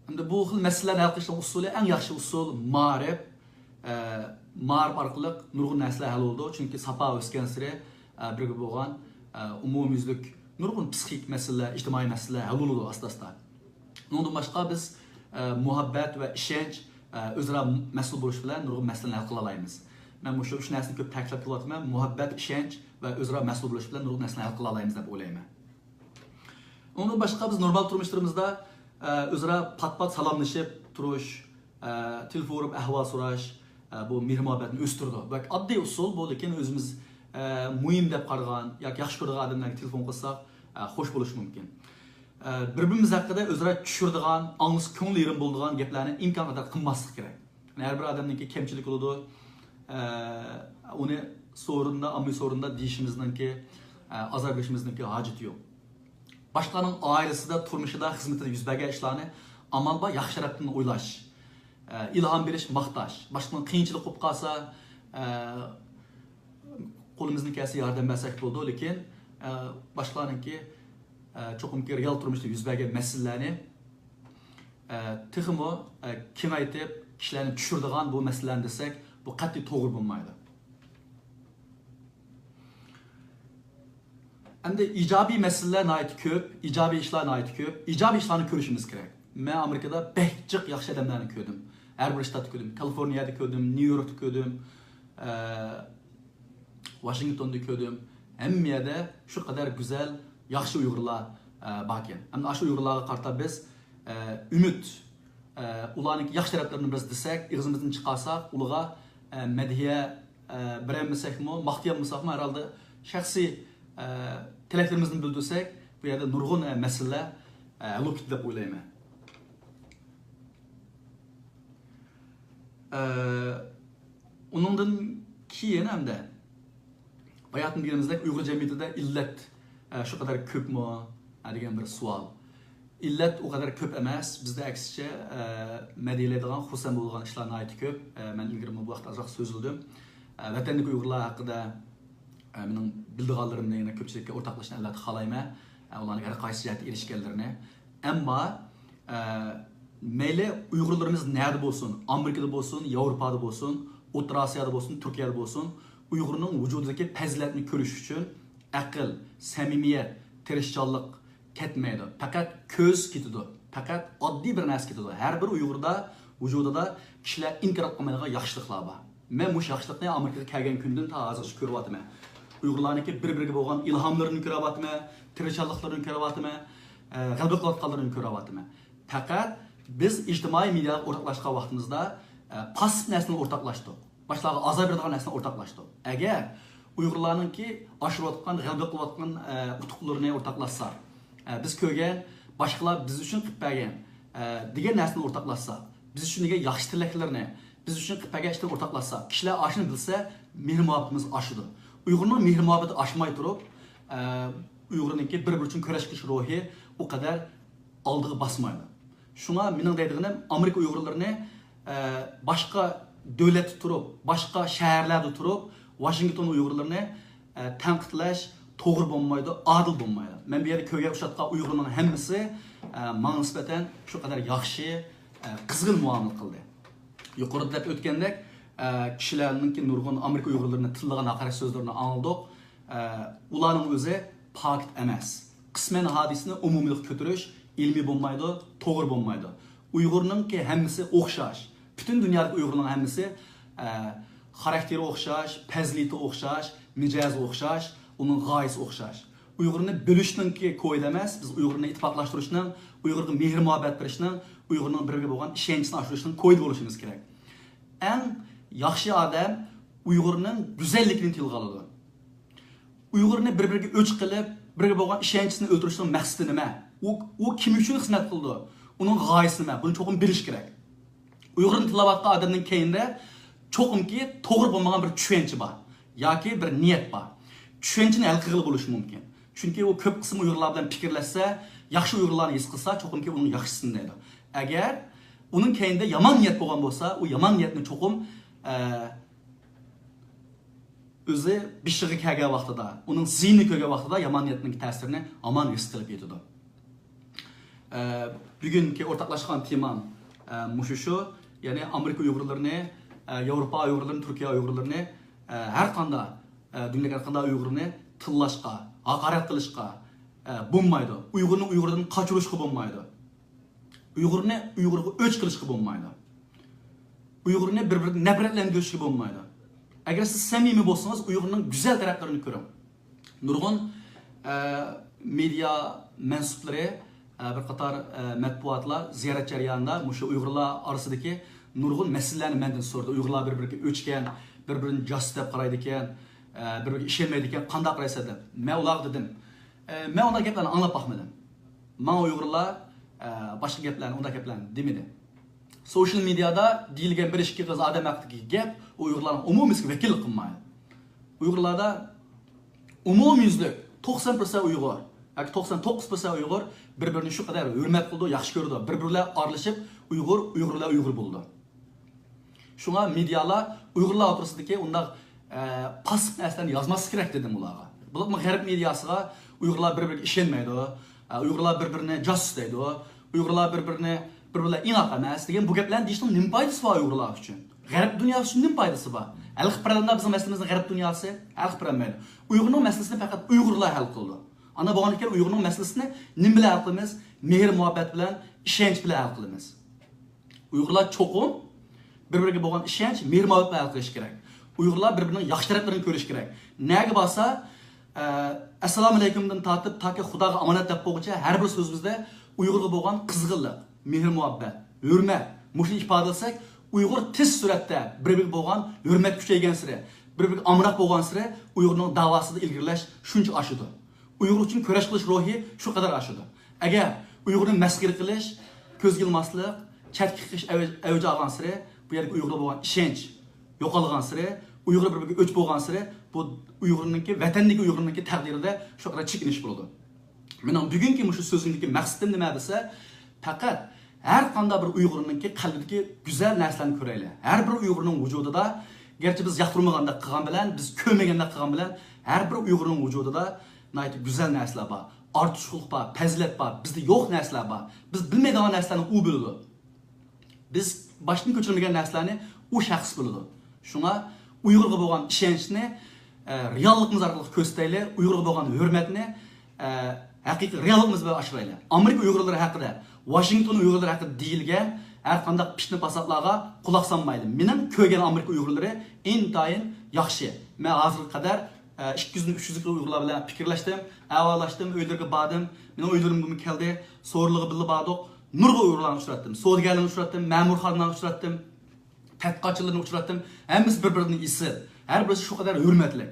ئەمدى بۇ خىل مەسىلىلەرنى ھەل قىلىشنىڭ ئۇسۇلى، ئەڭ ياخشى ئۇسۇل مائارىپ. ئە، مائارىپ ئارقىلىق نۇرغۇن نەرسىلەر ھەل بولىدۇ. چۈنكى ساپا ئۆسكەنسېرى، ئە، بىرگە بولغان، ئە، ئومۇميۈزلۈك نۇرغۇن پسىخىك مەسىلىلەر، ئىجتىمائىي مەسىلىلەر ھەل بولىدۇ ئاستا-ئاستا. ئۇنىڭدىن باشقا بىز، ئە، مۇھەببەت ۋە ئىشەنچ، ئە، ئۆزئارا مەسئۇل بولۇش بىلەن نۇرغۇن مەسىلىلەرنى ھەل قىلالايمىز. مەن مۇشۇ ئۈچ نەرسىنى كۆپ تەكىتلەپ كېلىۋاتىمەن. مۇھەببەت، ئىشەنچ ۋە ئۆزئارا مەسئۇل بولۇش بىلەن نۇرغۇن نەرسىلەرنى ھەل قىلالايمىز دەپ ئويلايمەن. ئۇنىڭدىن باشقا بىز نورمال تۇرمۇشلىرىمىزدا، ئە، ئۆزئارا پات-پات سالاملىشىپ تۇرۇش، ئە، تېلېفون ئۇرۇپ ئەھۋال سوراش، ئە، بۇ مېھىر-مۇھەببەتنى ئۆستۈرىدۇ. بەك ئاددىي ئۇسۇل بۇ، لېكىن ئۆزىمىز، ئە، مۇھىم دەپ قارىغان ياكى ياخشى كۆرىدىغان ئادەملەرگە تېلېفون قىلساق، ئە، خوش بولۇشى مۇمكىن. ئە، بىر-بىرىمىز ھەققىدە ئۆزئارا چۈشۈرىدىغان، ئاڭلىسا كۆڭلى يېرىم بولىدىغان گەپلەرنى ئىمكانقەدەر قىلماسلىق كېرەك. يەنى ھەر بىر ئادەمنىڭكى كەمچىلىكى بولىدۇ. ئە، ئۇنى سورۇندا، ئاممىۋى سورۇندا دېيىشىمىزنىڭكى، ئە، ئازار بېرىشىمىزنىڭكى ھاجىتى يوق. باشقىلارنىڭ ئائىلىسىدە، تۇرمۇشىدا، خىزمىتىدە يۈز بەرگەن ئىشلارنى ئامال بار ياخشى تەرەپتىن ئويلاش. ئە، ئىلھام بېرىش، ماختاش. باشقىنىڭ قىيىنچىلىق بولۇپ قالسا، ئە، قولىمىزدىن كەلسە ياردەم بەرسەك بولىدۇ، لېكىن، ئە، باشقىلارنىڭكى، ئە، چوقۇمكى رېئال تۇرمۇشتا يۈز بەرگەن مەسىلىلەرنى، ئە، تېخىمۇ، ئە، كېڭەيتىپ، كىشىلەرنى چۈشۈرىدىغان بۇ مەسىلىلەرنى دېسەك، بۇ قەتئىي توغرا بولمايدۇ. ئەمدى ئىجابىي مەسىلىلەر ناھايىتى كۆپ، ئىجابىي ئىشلار ناھايىتى كۆپ. ئىجابىي ئىشلارنى كۆرۈشىمىز كېرەك. مەن ئامېرىكىدا بەك جىق ياخشى ئادەملەرنى كۆردۈم. ھەر بىر شتاتتا كۆردۈم. كالىفورنىيەدە كۆردۈم، نيۇ يوركتا كۆردۈم، ئە، ۋاشىنگتوندا كۆردۈم. ھەممە يەردە شۇ قەدەر گۈزەل، ياخشى ئۇيغۇرلار، ئە، باركەن. ئەمدى ئاشۇ ئۇيغۇرلارغا قارىتا بىز، ئە، ئۈمىد، ئە، ئۇلارنىڭكى ياخشى تەرەپلىرىنى بىز دېسەك، ئېغىزىمىزدىن چىقارساق، ئۇلىغا، ئە، مەدھىيە، ئە، بېرەلمىسەكمۇ، ماختىيالمىساقمۇ، ھەرھالدا شەخسىي، ئە، تىلەكلىرىمىزنى بىلدۈرسەك، بۇ يەردە نۇرغۇن، ئە، مەسىلىلەر، ئە، ھەل بولۇپ كېتىدۇ دەپ ئويلايمەن. ئە، ئۇنىڭدىن كېيىن ھەمدە باياتىن دېگىنىمىزدەك ئۇيغۇر جەمئىيىتىدە ئىللەت، ئە، شۇ قەدەر كۆپمۇ، ئە، دېگەن بىر سوئال. ئىللەت ئۇ قەدەر كۆپ ئەمەس. بىزدە ئەكسىچە، ئە، مەدھىيەلەيدىغان، خۇرسەن بولىدىغان ئىشلار ناھايىتى كۆپ. ئە، مەن ئىلگىرىمۇ بۇ ھەقتە ئازراق سۆزلىدىم. ئە، ۋەتەندىكى ئۇيغۇرلار ھەققىدە، ئە، مېنىڭ بىلىدىغانلىرىمنى يەنە كۆپچىلىككە ئورتاقلاشنى ئەلۋەتتە خالايمەن. ئە، ئۇلارنىڭ ھەر قايسى جەھەتتە ئېرىشكەنلىرىنى. ئەمما، ئە، مەيلى ئۇيغۇرلىرىمىز نەدە بولسۇن، ئامېرىكىدا بولسۇن، ياۋروپادا بولسۇن، ئوتتۇرا ئاسىيادا بولسۇن، تۈركىيەدە بولسۇن، ئۇيغۇرنىڭ ۋۇجۇدىدىكى پەزىلەتنى كۆرۈش ئۈچۈن ئەقىل، سەمىمىيەت، تىرىشچانلىق كەتمەيدۇ. پەقەت كۆز كېتىدۇ. پەقەت ئاددىي بىر نەرسە كېتىدۇ. ھەر بىر ئۇيغۇردا، ۋۇجۇدىدا كىشىلەر ئىنكار قىلمايدىغان ياخشىلىقلار بار. مەن مۇشۇ ياخشىلىقنى ئامېرىكىغا كەلگەن كۈندىن تا ھازىرغىچە كۆرۈۋاتىمەن. ئۇيغۇرلارنىڭكى بىر-بىرىگە بولغان ئىلھاملىرىنى كۆرۈۋاتىمەن، تىرىشچانلىقلىرىنى كۆرۈۋاتىمەن، ئە، غەلىبە قىلىۋاتقانلىرىنى كۆرۈۋاتىمەن. پەقەت بىز ئىجتىمائىي مېدىياغا ئورتاقلاشقان ۋاقتىمىزدا، ئە، پاسسىپ نەرسىنى ئورتاقلاشتۇق. باشقىلارغا ئازار بېرىدىغان نەرسىنى ئورتاقلاشتۇق. ئەگەر ئۇيغۇرلارنىڭكى ئاشۇرۇۋاتقان، غەلىبە قىلىۋاتقان، ئە، ئۇتۇقلىرىنى ئورتاقلاشساق، ئە، بىز كۆرگەن باشقىلار بىز ئۈچۈن قىلىپ بەرگەن، ئە، دېگەن نەرسىنى ئورتاقلاشساق، بىز ئۈچۈن دېگەن ياخشى تىلەكلىرىنى، بىز ئۈچۈن قىلىپ بەرگەن ئىشلىرىنى ئورتاقلاشساق، كىشىلەر ئاشۇنى بىلسە، مېھىر-مۇھەببىتىمىز ئاشىدۇ. ئۇيغۇرنىڭ مېھىر-مۇھەببىتى ئاشماي تۇرۇپ، ئە، ئۇيغۇرنىڭكى بىر-بىرى ئۈچۈن كۈرەش قىلىش روھى ئۇ قەدەر ئالدىغا باسمايدۇ. شۇڭا مېنىڭ دەيدىغىنىم، ئامېرىكا ئۇيغۇرلىرىنى، ئە، باشقا دۆلەتتە تۇرۇپ، باشقا شەھەرلەردە تۇرۇپ، ۋاشىنگتون ئۇيغۇرلىرىنى، ئە، تەنقىدلەش توغرا بولمايدۇ، ئادىل بولمايدۇ. مەن بۇ يەردە كۆرگەن، ئۇچراتقان ئۇيغۇرنىڭ ھەممىسى، ئە، ماڭا نىسبەتەن شۇ قەدەر ياخشى، ئە، قىزغىن مۇئامىلە قىلدى. يۇقىرىدا دەپ ئۆتكەندەك، ئە، كىشىلەرنىڭكى نۇرغۇن ئامېرىكا ئۇيغۇرلىرىنى تىللىغان ھاقارەت سۆزلىرىنى ئاڭلىدۇق. ئە، ئۇلارنىڭ ئۆزى پاكىت ئەمەس. قىسمەن ھادىسىنى ئومۇمىيلىققا كۆتۈرۈش ئىلمىي بولمايدۇ، توغرا بولمايدۇ. ئۇيغۇرنىڭكى ھەممىسى ئوخشاش. پۈتۈن دۇنيادىكى ئۇيغۇرنىڭ ھەممىسى، ئە، خاراكتېرى ئوخشاش، پەزىلىتى ئوخشاش، مىجەزى ئوخشاش، ئۇنىڭ غايىسى ئوخشاش. ئۇيغۇرنى بۆلۈشنىڭكى كويىدا ئەمەس، بىز ئۇيغۇرنى ئىتتىپاقلاشتۇرۇشنىڭ، ئۇيغۇرغا مېھىر-مۇھەببەت بېرىشنىڭ، ئۇيغۇرنىڭ بىر-بىرىگە بولغان ئىشەنچىسىنى ئاشۇرۇشنىڭ كويىدا بولۇشىمىز كېرەك. ئەڭ ياخشى ئادەم ئۇيغۇرنىڭ گۈزەللىكىنى تىلغا ئالىدۇ. ئۇيغۇرنى بىر-بىرىگە ئۆچ قىلىپ، بىرگە بولغان ئىشەنچىسىنى ئۆلتۈرۈشنىڭ مەقسىتى نېمە؟ ئۇ، ئۇ كىم ئۈچۈن خىزمەت قىلىدۇ؟ ئۇنىڭ غايىسى نېمە؟ بۇنى چوقۇم بىلىش كېرەك. ئۇيغۇرنى تىللاۋاتقان ئادەمنىڭ كەينىدە چوقۇمكى توغرا بولمىغان بىر چۈشەنچە بار ياكى بىر نىيەت بار. چۈشەنچىنى ھەل قىلغىلى بولۇشى مۇمكىن. چۈنكى ئۇ كۆپ قىسىم ئۇيغۇرلار بىلەن پىكىرلەشسە، ياخشى ئۇيغۇرلارنى ھېس قىلسا، چوقۇمكى ئۇنىڭ ياخشىسىنى دەيدۇ. ئەگەر ئۇنىڭ كەينىدە يامان نىيەت بولغان بولسا، ئۇ يامان نىيەتنى چوقۇم، ئە، ئۆزى بېشىغا كەلگەن ۋاقتىدا، ئۇنىڭ زىيىنىنى كۆرگەن ۋاقتىدا يامان نىيەتنىڭ تەسىرىنى ھامان ھېس قىلىپ يېتىدۇ. ئە، بۈگۈنكى ئورتاقلاشقان تېمام، ئە، مۇشۇ شۇ. يەنى ئامېرىكا ئۇيغۇرلىرىنى، ئە، ياۋروپا ئۇيغۇرلىرىنى، تۈركىيە ئۇيغۇرلىرىنى، ئە، ھەر قانداق، ئە، دۇنيادىكى ھەر قانداق ئۇيغۇرنى تىللاشقا، ھاقارەت قىلىشقا، ئە، بولمايدۇ. ئۇيغۇرنى ئۇيغۇردىن قاچۇرۇشقا بولمايدۇ. ئۇيغۇرنى ئۇيغۇرغا ئۆچ قىلىشقا بولمايدۇ. ئۇيغۇرنى بىر-بىرىدىن نەپرەتلەندۈرۈشكە بولمايدۇ. ئەگەر سىز سەمىمىي بولسىڭىز، ئۇيغۇرنىڭ گۈزەل تەرەپلىرىنى كۆرۈڭ. نۇرغۇن، ئە، مېدىيا مەنسۇپلىرى، ئە، بىر قاتار، ئە، مەتبۇئاتلار زىيارەت جەريانىدا مۇشۇ ئۇيغۇرلار ئارىسىدىكى نۇرغۇن مەسىلىلەرنى مەندىن سورىدى. ئۇيغۇرلار بىر-بىرىگە ئۆچكەن، بىر-بىرىنى جاسۇس دەپ قارايدىكەن، ئە، بىر-بىرىگە ئىشەنمەيدىكەن، قانداق قارايسەن دەپ. مەن ئۇلارغا دېدىم، ئە، مەن ئۇنداق گەپلەرنى ئاڭلاپ باقمىدىم. ماڭا ئۇيغۇرلار، ئە، باشقا گەپلەرنى، ئۇنداق گەپلەرنى دېمىدى. سوشىيال مېدىيادا دېيىلگەن بىر ئىككى ئېغىز ئادەم ھەققىدىكى گەپ ئۇ ئۇيغۇرلارنىڭ ئومۇمىيسىگە ۋەكىللىك قىلمايدۇ. ئۇيغۇرلاردا ئومۇميۈزلۈك توقسان پىرسەنت ئۇيغۇر ياكى توقسان توققۇز پىرسەنت ئۇيغۇر بىر-بىرىنى شۇ قەدەر ھۆرمەت قىلىدۇ، ياخشى كۆرىدۇ. بىر-بىرى بىلەن ئارىلىشىپ ئۇيغۇر، ئۇيغۇر بىلەن ئۇيغۇر بولىدۇ. شۇڭا مېدىيالار ئۇيغۇرلار ئوتتۇرىسىدىكى ئۇنداق، ئە، پاسسىپ نەرسىلەرنى يازماسلىق كېرەك دېدىم ئۇلارغا. بولۇپمۇ غەرب مېدىياسىغا ئۇيغۇرلار بىر-بىرىگە ئىشەنمەيدۇ، ئە، ئۇيغۇرلار بىر-بىرىنى جاسۇس دەيدۇ، ئۇيغۇرلار بىر-بىرىنى، بىر-بىرى بىلەن ئىناق ئەمەس دېگەن بۇ گەپلەرنى دېيىشنىڭ نېمە پايدىسى بار ئۇيغۇرلار ئۈچۈن؟ غەرب دۇنياسى ئۈچۈن نېمە پايدىسى بار؟ ھەل قىلىپ بېرەلەمدۇ بىزنىڭ مەسىلىمىزنى غەرب دۇنياسى؟ ھەل قىلىپ بېرەلمەيدۇ. ئۇيغۇرنىڭ مەسىلىسىنى پەقەت ئۇيغۇرلار ھەل قىلىدۇ. ئانداق بولغاندىكىن ئۇيغۇرنىڭ مەسىلىسىنى نېمە بىلەن ھەل قىلىمىز؟ مېھىر-مۇھەببەت بىلەن، ئىشەنچ بىلەن ھەل قىلىمىز. ئۇيغۇرلار چوقۇم بىر-بىرىگە بولغان ئىشەنچ، مېھىر-مۇھەببەت بىلەن ھەل قىلىشى كېرەك. ئۇيغۇرلار بىر-بىرىنىڭ ياخشى تەرەپلىرىنى كۆرۈشى كېرەك. نەگە بارسا، ئە، ئەسسالامۇئەلەيكۇمدىن تارتىپ تاكى خۇداغا ئامانەت دەپ بولغۇچە ھەر بىر سۆزىمىزدە ئۇيغۇرغا بولغان قىزغىنلىق، مېھىر-مۇھەببەت، ھۆرمەت، مۇشۇنى ئىپادىلىسەك، ئۇيغۇر تېز سۈرئەتتە بىر-بىرىگە بولغان ھۆرمەت كۈچەيگەنسېرى، بىر-بىرىگە ئامراق بولغانسېرى ئۇيغۇرنىڭ داۋاسىدا ئىلگىرىلەش شۇنچە ئاشىدۇ. ئۇيغۇر ئۈچۈن كۈرەش قىلىش روھى شۇ قەدەر ئاشىدۇ. ئەگەر ئۇيغۇرنى مەسخىرە قىلىش، كۆزگە ئىلماسلىق، چەتكە قېقىش ئەۋج-، ئەۋج ئالغانسېرى بۇ يەردىكى ئۇيغۇرغا بولغان ئىشەنچ يوقالغانسېرى، ئۇيغۇر بىر-بىرىگە ئۆچ بولغانسېرى، بۇ ئۇيغۇرنىڭكى، ۋەتەندىكى ئۇيغۇرنىڭكى تەقدىرىدە شۇ قەدەر چېكىنىش بولىدۇ. مېنىڭ بۈگۈنكى مۇشۇ سۆزۈمدىكى مەقسىتىم نېمە دېسە، پەقەت ھەر قانداق بىر ئۇيغۇرنىڭكى قەلبىدىكى گۈزەل نەرسىلەرنى كۆرەيلى. ھەر بىر ئۇيغۇرنىڭ ۋۇجۇدىدا، گەرچە بىز ياقتۇرمىغاندەك قىلغان بىلەن، بىز كۆرمىگەندەك قىلغان بىلەن، ھەر بىر ئۇيغۇرنىڭ ۋۇجۇدىدا ناھايىتى گۈزەل نەرسىلەر بار، ئارتۇقچىلىق بار، پەزىلەت بار، بىزدە يوق نەرسىلەر بار. بىز بىلمەيدىغان نەرسىلەرنى ئۇ بىلىدۇ. بىز باشتىن كۆچۈرمىگەن نەرسىلەرنى ئۇ شەخس بىلىدۇ. شۇڭا ئۇيغۇرغا بولغان ئىشەنچنى، ئە، رېئاللىقىمىز ئارقىلىق كۆرسىتەيلى، ئۇيغۇرغا بولغان ھۆرمەتنى، ئە، ھەقىقىي رېئاللىقىمىز بىلەن ئاشۇرايلى. ئامېرىكا ئۇيغۇرلىرى ھەققىدە، ۋاشىنگتون ئۇيغۇرلىرى ھەققىدە دېيىلگەن ھەر قانداق پىتنە پاساتلارغا قۇلاق سالمايلى. مېنىڭ كۆرگەن ئامېرىكا ئۇيغۇرلىرى ئىنتايىن ياخشى. مەن ھازىرغا قەدەر ئىككى يۈزدىن ئۈچ يۈزگە ئۇيغۇرلار بىلەن پىكىرلەشتىم، ئەھۋاللاشتىم، ئۆيلىرىگە باردىم، مېنىڭ ئۆيلىرىمگىمۇ كەلدى، سورۇنلىرىغا بىللە باردۇق. نۇرغۇن ئۇيغۇرلارنى ئۇچراتتىم، سودىگەرلەرنى ئۇچراتتىم، مەمۇرخانىلارنى ئۇچراتتىم، تەتقىقاتچىلىرىنى ئۇچراتتىم. ھەممىسى بىر-بىرىدىن ئېسىل، ھەر بىرسى شۇ قەدەر ھۆرمەتلىك.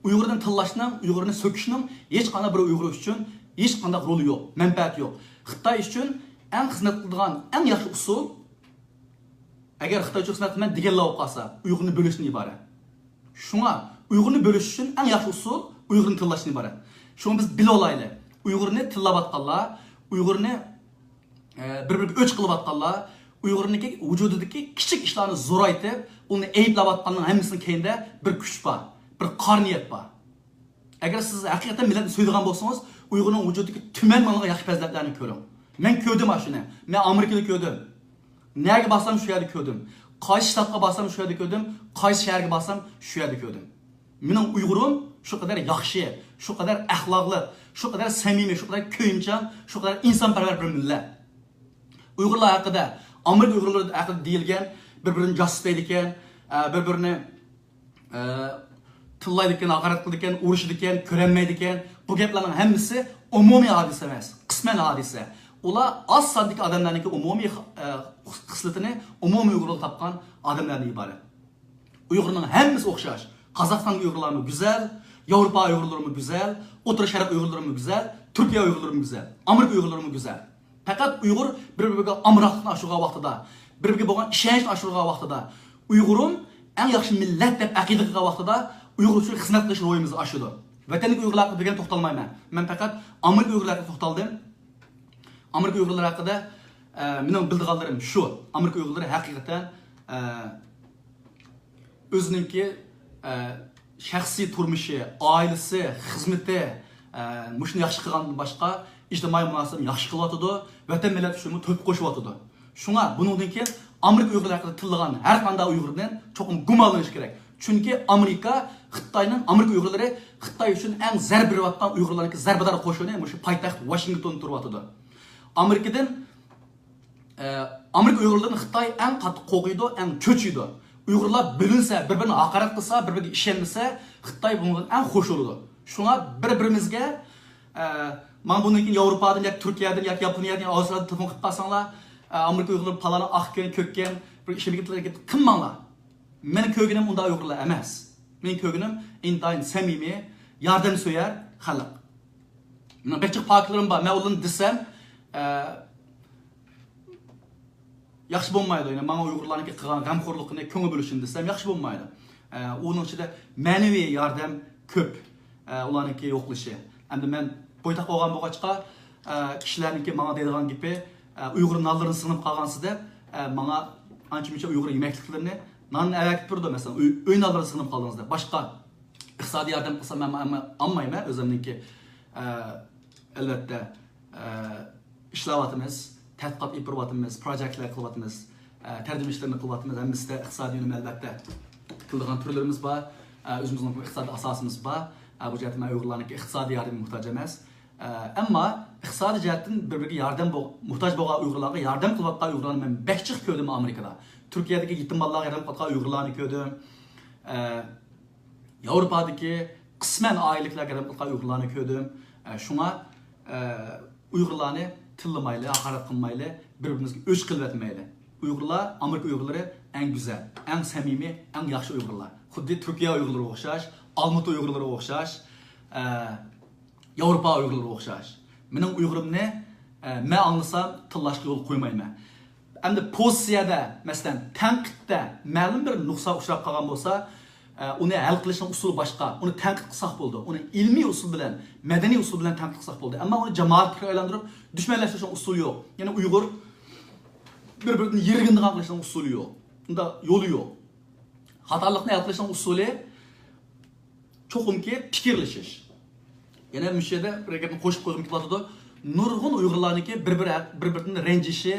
ئۇيغۇردىن تىللاشنىڭ، ئۇيغۇرنى سۆكۈشنىڭ ھېچقانداق بىر ئۇيغۇر ئۈچۈن ھېچقانداق رولى يوق، مەنپەئەتى يوق. خىتاي ئۈچۈن ئەڭ خىزمەت قىلىدىغان ئەڭ ياخشى ئۇسۇل، ئەگەر خىتاي ئۈچۈن خىزمەت قىلىمەن دېگەنلا بولۇپ قالسا، ئۇيغۇرنى بۆلۈشتىن ئىبارەت. شۇڭا ئۇيغۇرنى بۆلۈش ئۈچۈن ئەڭ ياخشى ئۇسۇل ئۇيغۇرنى تىللاشتىن ئىبارەت. شۇڭا بىز بىلىۋالايلى. ئۇيغۇرنى تىللاۋاتقانلار، ئۇيغۇرنى، ئە، بىر-بىرىگە ئۆچ قىلىۋاتقانلار، ئۇيغۇرنىڭكى ۋۇجۇدىدىكى كىچىك ئىشلارنى زورايتىپ، ئۇنى ئەيىبلەۋاتقاننىڭ ھەممىسىنىڭ كەينىدە بىر كۈچ بار، بىر قارا نىيەت بار. ئەگەر سىز ھەقىقەتەن مىللەتنى سۆيىدىغان بولسىڭىز، ئۇيغۇرنىڭ ۋۇجۇدىدىكى تۈمەن مىڭلىغان ياخشى پەزىلەتلەرنى كۆرۈڭ. مەن كۆردۈم ئاشۇنى. مەن ئامېرىكىدا كۆردۈم. نەگە بارسام شۇ يەردە كۆردۈم. قايسى شتاتقا بارسام شۇ يەردە كۆردۈم. قايسى شەھەرگە بارسام شۇ يەردە كۆردۈم. مېنىڭ ئۇيغۇرۇم شۇ قەدەر ياخشى، شۇ قەدەر ئەخلاقلىق، شۇ قەدەر سەمىمىي، شۇ قەدەر كۆيۈمچان، شۇ قەدەر ئىنسانپەرۋەر بىر مىللەت. ئۇيغۇرلار ھەققىدە، ئامېرىكا ئۇيغۇرلىرى ھەققىدە دېيىلگەن، بىر-بىرىنى جاسۇس دەيدىكەن، ئە، بىر-بىرىنى ئە، تىللايدىكەن، ھاقارەت قىلىدىكەن، ئۇرۇشىدىكەن، كۆرەلمەيدىكەن. بۇ گەپلەرنىڭ ھەممىسى ئومۇمىي ھادىسە ئەمەس، قىسمەن ھادىسە. ئۇلار ئاز ساندىكى ئادەملەرنىڭكى ئومۇمىي، ئە، خىسلىتىنى ئومۇمىي ئۇيغۇرلۇققا تاپقان ئادەملەردىن ئىبارەت. ئۇيغۇرنىڭ ھەممىسى ئوخشاش. قازاقىستاندىكى ئۇيغۇرلارمۇ گۈزەل، ياۋروپا ئۇيغۇرلىرىمۇ گۈزەل، ئوتتۇرا شەرق ئۇيغۇرلىرىمۇ گۈزەل، تۈركىيە ئۇيغۇرلىرىمۇ گۈزەل، ئامېرىكا ئۇيغۇرلىرىمۇ گۈزەل. پەقەت ئۇيغۇر بىر-بىرىگە ئامراقلىقنى ئاشۇرغان ۋاقتىدا، بىر-بىرىگە بولغان ئىشەنچنى ئاشۇرغان ۋاقتىدا، ئۇيغۇرۇم ئەڭ ياخشى مىللەت دەپ ئەقىدە قىلغان ۋاقتىدا ئۇيغۇر ئۈچۈن خىزمەت قىلىش روھىمىز ئاشىدۇ. ۋەتەندىكى ئۇيغۇرلار ھەققىدە دېگەن توختالمايمەن. مەن پەقەت ئامېرىكا ئۇيغۇرلىرى ھەققىدە توختالدىم. ئامېرىكا ئۇيغۇرلىرى ھەققىدە، ئە، مېنىڭ بىلىدىغانلىرىم شۇ. ئامېرىكا ئۇيغۇرلىرى ھەقىقەتەن، ئە، ئۆزىنىڭكى، ئە، شەخسىي تۇرمۇشى، ئائىلىسى، خىزمىتى، ئە، مۇشۇنى ياخشى قىلغاندىن باشقا ئىجتىمائىي مۇناسىۋەتنى ياخشى قىلىۋاتىدۇ، ۋەتەن مىللەت ئۈچۈنمۇ تۆھپە قوشۇۋاتىدۇ. شۇڭا بۇنىڭدىن كېيىن ئامېرىكا ئۇيغۇرلىرى ھەققىدە تىللىغان ھەر قانداق ئۇيغۇردىن چوقۇم گۇمانلىنىش كېرەك. چۈنكى ئامېرىكا خىتاينىڭ، ئامېرىكا ئۇيغۇرلىرى خىتاي ئۈچۈن ئەڭ زەربە بېرىۋاتقان ئۇيغۇرلارنىڭكى زەربىدار قوشۇنى مۇشۇ پايتەخت ۋاشىنگتوندا تۇرۇۋاتىدۇ. ئامېرىكىدىن ئە، ئامېرىكا ئۇيغۇرلىرىدىن خىتاي ئەڭ قاتتىق قورقىدۇ، ئەڭ چۆچۈيدۇ. ئۇيغۇرلار بۆلۈنسە، بىر-بىرىنى ھاقارەت قىلسا، بىر-بىرىگە ئىشەنمىسە، خىتاي بۇنىڭدىن ئەڭ خوش بولىدۇ. شۇڭا بىر-بىرىمىزگە، ئە، مانا بۇندىن كېيىن ياۋروپادىن ياكى تۈركىيەدىن ياكى ياپونىيەدىن ياكى ئاۋسترالىيەدىن تېلېفون قىلىپ قالساڭلار، ئە، ئامېرىكا ئۇيغۇرلىرى پالانى ئاقكەن، كۆككەن، بىر ئىشىمگە تىلەك قىلماڭلار. مېنىڭ كۆرگىنىم ئۇنداق ئۇيغۇرلار ئەمەس. مېنىڭ كۆرگىنىم ئىنتايىن سەمىمىي، ياردەمسۆيەر خەلق. مېنىڭ بەك جىق پاكىتلىرىم بار. مەن ئۇلارنى دېسەم، ئە، ياخشى بولمايدۇ. يەنى ماڭا ئۇيغۇرلارنىڭكى قىلغان غەمخورلۇقىنى، كۆڭۈل بۆلۈشىنى دېسەم ياخشى بولمايدۇ. ئە، ئۇنىڭ ئىچىدە مەنىۋى ياردەم كۆپ. ئە، ئۇلارنىڭكى يوقلىشى. ئەمدى مەن بويتاق بولغان بولغاچقا، ئە، كىشىلەرنىڭكى ماڭا دەيدىغان گېپى، ئە، ئۇيغۇر نانلىرىنى سىڭىپ قالغانسىز دەپ، ئە، ماڭا ئانچە-مۇنچە ئۇيغۇر يېمەكلىكلىرىنى، ناننى ئەۋەتىپ تۇرىدۇ، مەسىلەن، ئۆي، ئۆي نانلىرىنى سىڭىپ قالدىڭىز دەپ. باشقا ئىقتىسادىي ياردەم قىلسام مەن، مەن ئالمايمەن ئۆزۈمنىڭكى، ئە، ئەلۋەتتە، ئە، ئىشلەۋاتىمىز، تەتقىقات ئېلىپ بېرىۋاتىمىز، پروجېكتلەر قىلىۋاتىمىز، ئە، تەرجىمە ئىشلىرىنى قىلىۋاتىمىز. ھەممىسىدە ئىقتىسادىي يۆنىمى ئەلۋەتتە قىلىدىغان تۈرلىرىمىز بار. ئە، ئۆزىمىزنىڭ ئىقتىسادىي ئاساسىمىز بار. ئە، بۇ جەھەتتە مەن ئۇيغۇرلارنىڭكى ئىقتىسادىي ياردىمىگە موھتاج ئەمەس. ئە، ئەمما ئىقتىسادىي جەھەتتىن بىر-بىرىگە ياردەم بول-، موھتاج بولغان ئۇيغۇرلارغا ياردەم قىلىۋاتقان ئۇيغۇرلارنى مەن بەك جىق كۆردۈم ئامېرىكىدا. تۈركىيەدىكى يېتىم بالىلارغا ياردەم قىلىۋاتقان ئۇيغۇرلارنى كۆردۈم. ئە، ياۋروپادىكى قىسمەن ئائىلىلىكلەرگە ياردەم قىلىدىغان ئۇيغۇرلارنى كۆردۈم. ئە، شۇڭا، ئە، ئۇيغۇرلارنى تىللىمايلى، ھاقارەت قىلمايلى، بىر-بىرىمىزگە ئۆچ قىلىۋەتمەيلى. ئۇيغۇرلار، ئامېرىكا ئۇيغۇرلىرى ئەڭ گۈزەل، ئەڭ سەمىمىي، ئەڭ ياخشى ئۇيغۇرلار. خۇددى تۈركىيە ئۇيغۇرلىرىغا ئوخشاش، ئالمۇتا ئۇيغۇرلىرىغا ئوخشاش، ئە، ياۋروپا ئۇيغۇرلىرىغا ئوخشاش. مېنىڭ ئۇيغۇرۇمنى، ئە، مەن ئاڭلىسام تىللاشقا يول قويمايمەن. ئەمدى پوزىتسىيەدە، مەسىلەن، تەنقىدتە مەلۇم بىر نۇقسانغا ئۇچراپ قالغان بولسا، ئە، ئۇنى ھەل قىلىشنىڭ ئۇسۇلى باشقا. ئۇنى تەنقىد قىلساق بولىدۇ. ئۇنى ئىلمىي ئۇسۇل بىلەن، مەدەنىي ئۇسۇل بىلەن تەنقىد قىلساق بولىدۇ. ئەمما ئۇنى جامائەتكە ئايلاندۇرۇپ دۈشمەنلەشتۈرۈشنىڭ ئۇسۇلى يوق. يەنى ئۇيغۇر بىر-بىرىدىن يىرگىنىدىغان قىلىشنىڭ ئۇسۇلى يوق. ئۇنداق يولى يوق. خاتالىقنى ھەل قىلىشنىڭ ئۇسۇلى چوقۇمكى پىكىرلىشىش. يەنە مۇشۇ يەردە بىر گەپنى قوشۇپ قويغۇم كېلىۋاتىدۇ. نۇرغۇن ئۇيغۇرلارنىڭكى بىر-بىر، بىر-بىرىدىن رەنجىشى،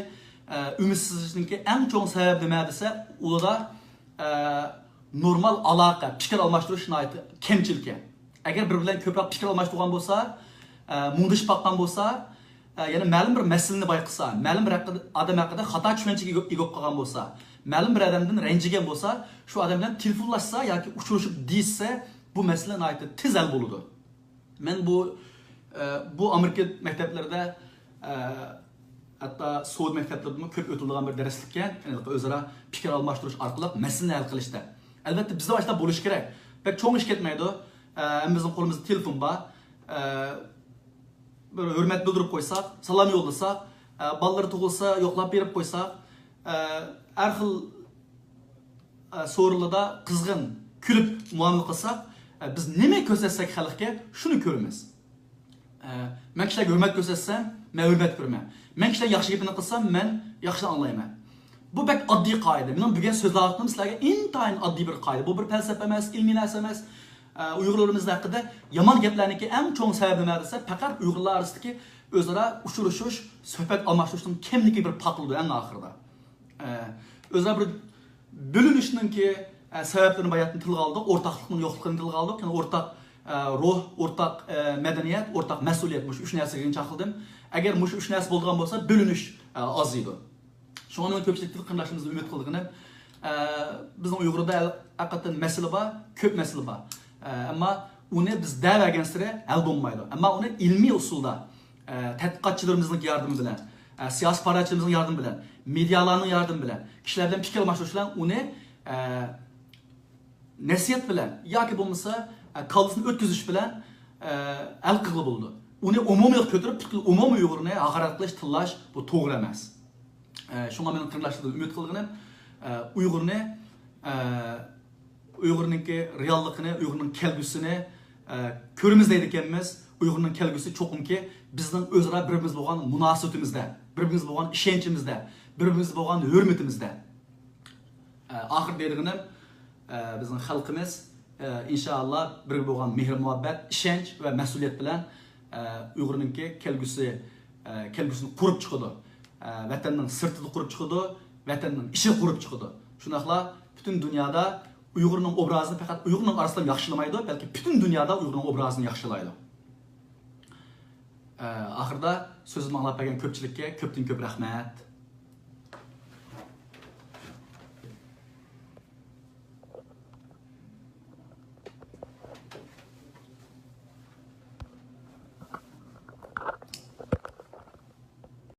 ئە، ئۈمىدسىزلىشىشنىڭكى ئەڭ چوڭ سەۋەبى نېمە دېسە، ئۇلاردا، ئە، نورمال ئالاقە، پىكىر ئالماشتۇرۇش ناھايىتى كەمچىلكەن. ئەگەر بىر بىلەن كۆپرەك پىكىر ئالماشتۇرغان بولسا، ئە، مۇڭدىشىپ باققان بولسا، ئە، يەنە مەلۇم بىر مەسىلىنى بايقىسا، مەلۇم بىر ھەققىدە، ئادەم ھەققىدە خاتا چۈشەنچىگە ئىگە، ئىگە بولۇپ قالغان بولسا، مەلۇم بىر ئادەمدىن رەنجىگەن بولسا، شۇ ئادەم بىلەن تېلېفونلاشسا ياكى ئۇچرىشىپ دېيىشسە، بۇ مەسىلە ناھايىتى تېز ھەل بولىدۇ. مەن بۇ، ئە، بۇ ئامېرىكا مەكتەپلىرىدە، ئە، ھەتتا سوۋېت مەكتەپلىرىدىمۇ كۆپ ئۆتۈلىدىغان بىر دەرسلىككەن، يەنى ئۆزئارا پىكىر ئالماشتۇرۇش ئارقىلىق مەسىلىنى ھەل قىلىشتا. ئەلۋەتتە، بىزدە ئاشۇنداق بولۇشى كېرەك. بەك چوڭ ئىش كەتمەيدۇ. ئە، ھەممىمىزنىڭ قولىمىزدا تېلېفون بار. ئە، بىر ھۆرمەت بىلدۈرۈپ قويساق، سالام يوللىساق، ئە، بالىلىرى تۇغۇلسا يوقلاپ بېرىپ قويساق، ئە، ھەر خىل، ئە، سورۇنلاردا قىزغىن كۈلۈپ مۇئامىلە قىلساق، ئە، بىز نېمە كۆرسەتسەك خەلققە، شۇنى كۆرىمىز. ئە، مەن كىشىلەرگە ھۆرمەت كۆرسەتسەم، مەن ھۆرمەت كۆرىمەن. مەن كىشىلەرنىڭ ياخشى گېپىنى قىلسام، مەن ياخشىنى ئاڭلايمەن. بۇ بەك ئاددىي قائىدە. مېنىڭ بۈگۈن سۆزلەۋاتقىنىم سىلەرگە ئىنتايىن ئاددىي بىر قائىدە. بۇ بىر پەلسەپە ئەمەس، ئىلمىي نەرسە ئەمەس. ئە، ئۇيغۇرلىرىمىز ھەققىدە يامان گەپلەرنىڭكى ئەڭ چوڭ سەۋەبى نېمە دېسە، پەقەت ئۇيغۇرلار ئارىسىدىكى ئۆزئارا ئۇچرىشىش، سۆھبەت ئالماشتۇرۇشنىڭ كەملىكى بىر پاكلىدۇ ئەڭ ئاخىرىدا. ئە، ئۆزئارا بىر بۆلۈنۈشنىڭكى، ئە، سەۋەبلىرىنى باياتىن تىلغا ئالدۇق، ئورتاقلىقنىڭ يوقلۇقىنى تىلغا ئالدۇق. يەنى ئورتاق، ئە، روھ، ئورتاق، ئە، مەدەنىيەت، ئورتاق مەسئۇلىيەت، مۇشۇ ئۈچ نەرسىگە چاقلىدىم. ئەگەر مۇشۇ ئۈچ نەرسە بولىدىغان بولسا، بۆلۈنۈش، ئە، ئازىيىدۇ. شۇڭا مېنىڭ كۆپچىلىك قېرىنداشلىرىمىزدىن ئۈمىد قىلىدىغىنىم، ئە، بىزنىڭ ئۇيغۇردا ھەقىقەتەن مەسىلە بار، كۆپ مەسىلە بار. ئە، ئەمما ئۇنى بىز دەۋەرگەنسېرى ھەل بولمايدۇ. ئەمما ئۇنى ئىلمىي ئۇسۇلدا، ئە، تەتقىقاتچىلىرىمىزنىڭ ياردىمى بىلەن، ئە، سىياسىي پائالىيەتچىلىرىمىزنىڭ ياردىمى بىلەن، مېدىيالارنىڭ ياردىمى بىلەن، كىشىلەر بىلەن پىكىر ئالماشتۇرۇش بىلەن ئۇنى، ئە، نەسىھەت بىلەن ياكى بولمىسا، ئە، كاللىسىنى ئۆتكۈزۈش بىلەن، ئە، ھەل قىلغىلى بولىدۇ. ئۇنى ئومۇمىي قىلىپ كۆتۈرۈپ، پۈتكۈل ئومۇمىي ئۇيغۇرنى ھاقارەت قىلىش، تىللاش، بۇ توغرا ئەمەس. ئە، شۇڭا مېنىڭ قېرىنداشلاردىن ئۈمىد قىلغىنىم، ئە، ئۇيغۇرنى، ئە، ئۇيغۇرنىڭكى رېئاللىقىنى، ئۇيغۇرنىڭ كەلگۈسىنى، ئە، كۆرىمىز دەيدىكەنمىز. ئۇيغۇرنىڭ كەلگۈسى چوقۇمكى بىزنىڭ ئۆزئارا بىر-بىرىمىزگە بولغان مۇناسىۋىتىمىزدە، بىر-بىرىمىزگە بولغان ئىشەنچىمىزدە، بىر-بىرىمىزگە بولغان ھۆرمىتىمىزدە. ئە، ئاخىرى دەيدىغىنىم، ئە، بىزنىڭ خەلقىمىز، ئە، ئىنشائاللا بىرگە بولغان مېھىر-مۇھەببەت، ئىشەنچ ۋە مەسئۇلىيەت بىلەن، ئە، ئۇيغۇرنىڭكى كەلگۈسى، ئە، كەلگۈسىنى قۇرۇپ چىقىدۇ. ئە، ۋەتەننىڭ سىرتىدا قۇرۇپ چىقىدۇ، ۋەتەننىڭ ئىچىدە قۇرۇپ چىقىدۇ. شۇنداقلا پۈتۈن دۇنيادا ئۇيغۇرنىڭ ئوبرازىنى پەقەت ئۇيغۇرنىڭ ئارىسىدا ياخشىلىمايدۇ، بەلكى پۈتۈن دۇنيادا ئۇيغۇرنىڭ ئوبرازىنى ياخشىلايدۇ. ئە، ئاخىرىدا سۆزۈمنى ئاڭلاپ بەرگەن كۆپچىلىككە كۆپتىن كۆپ رەھمەت.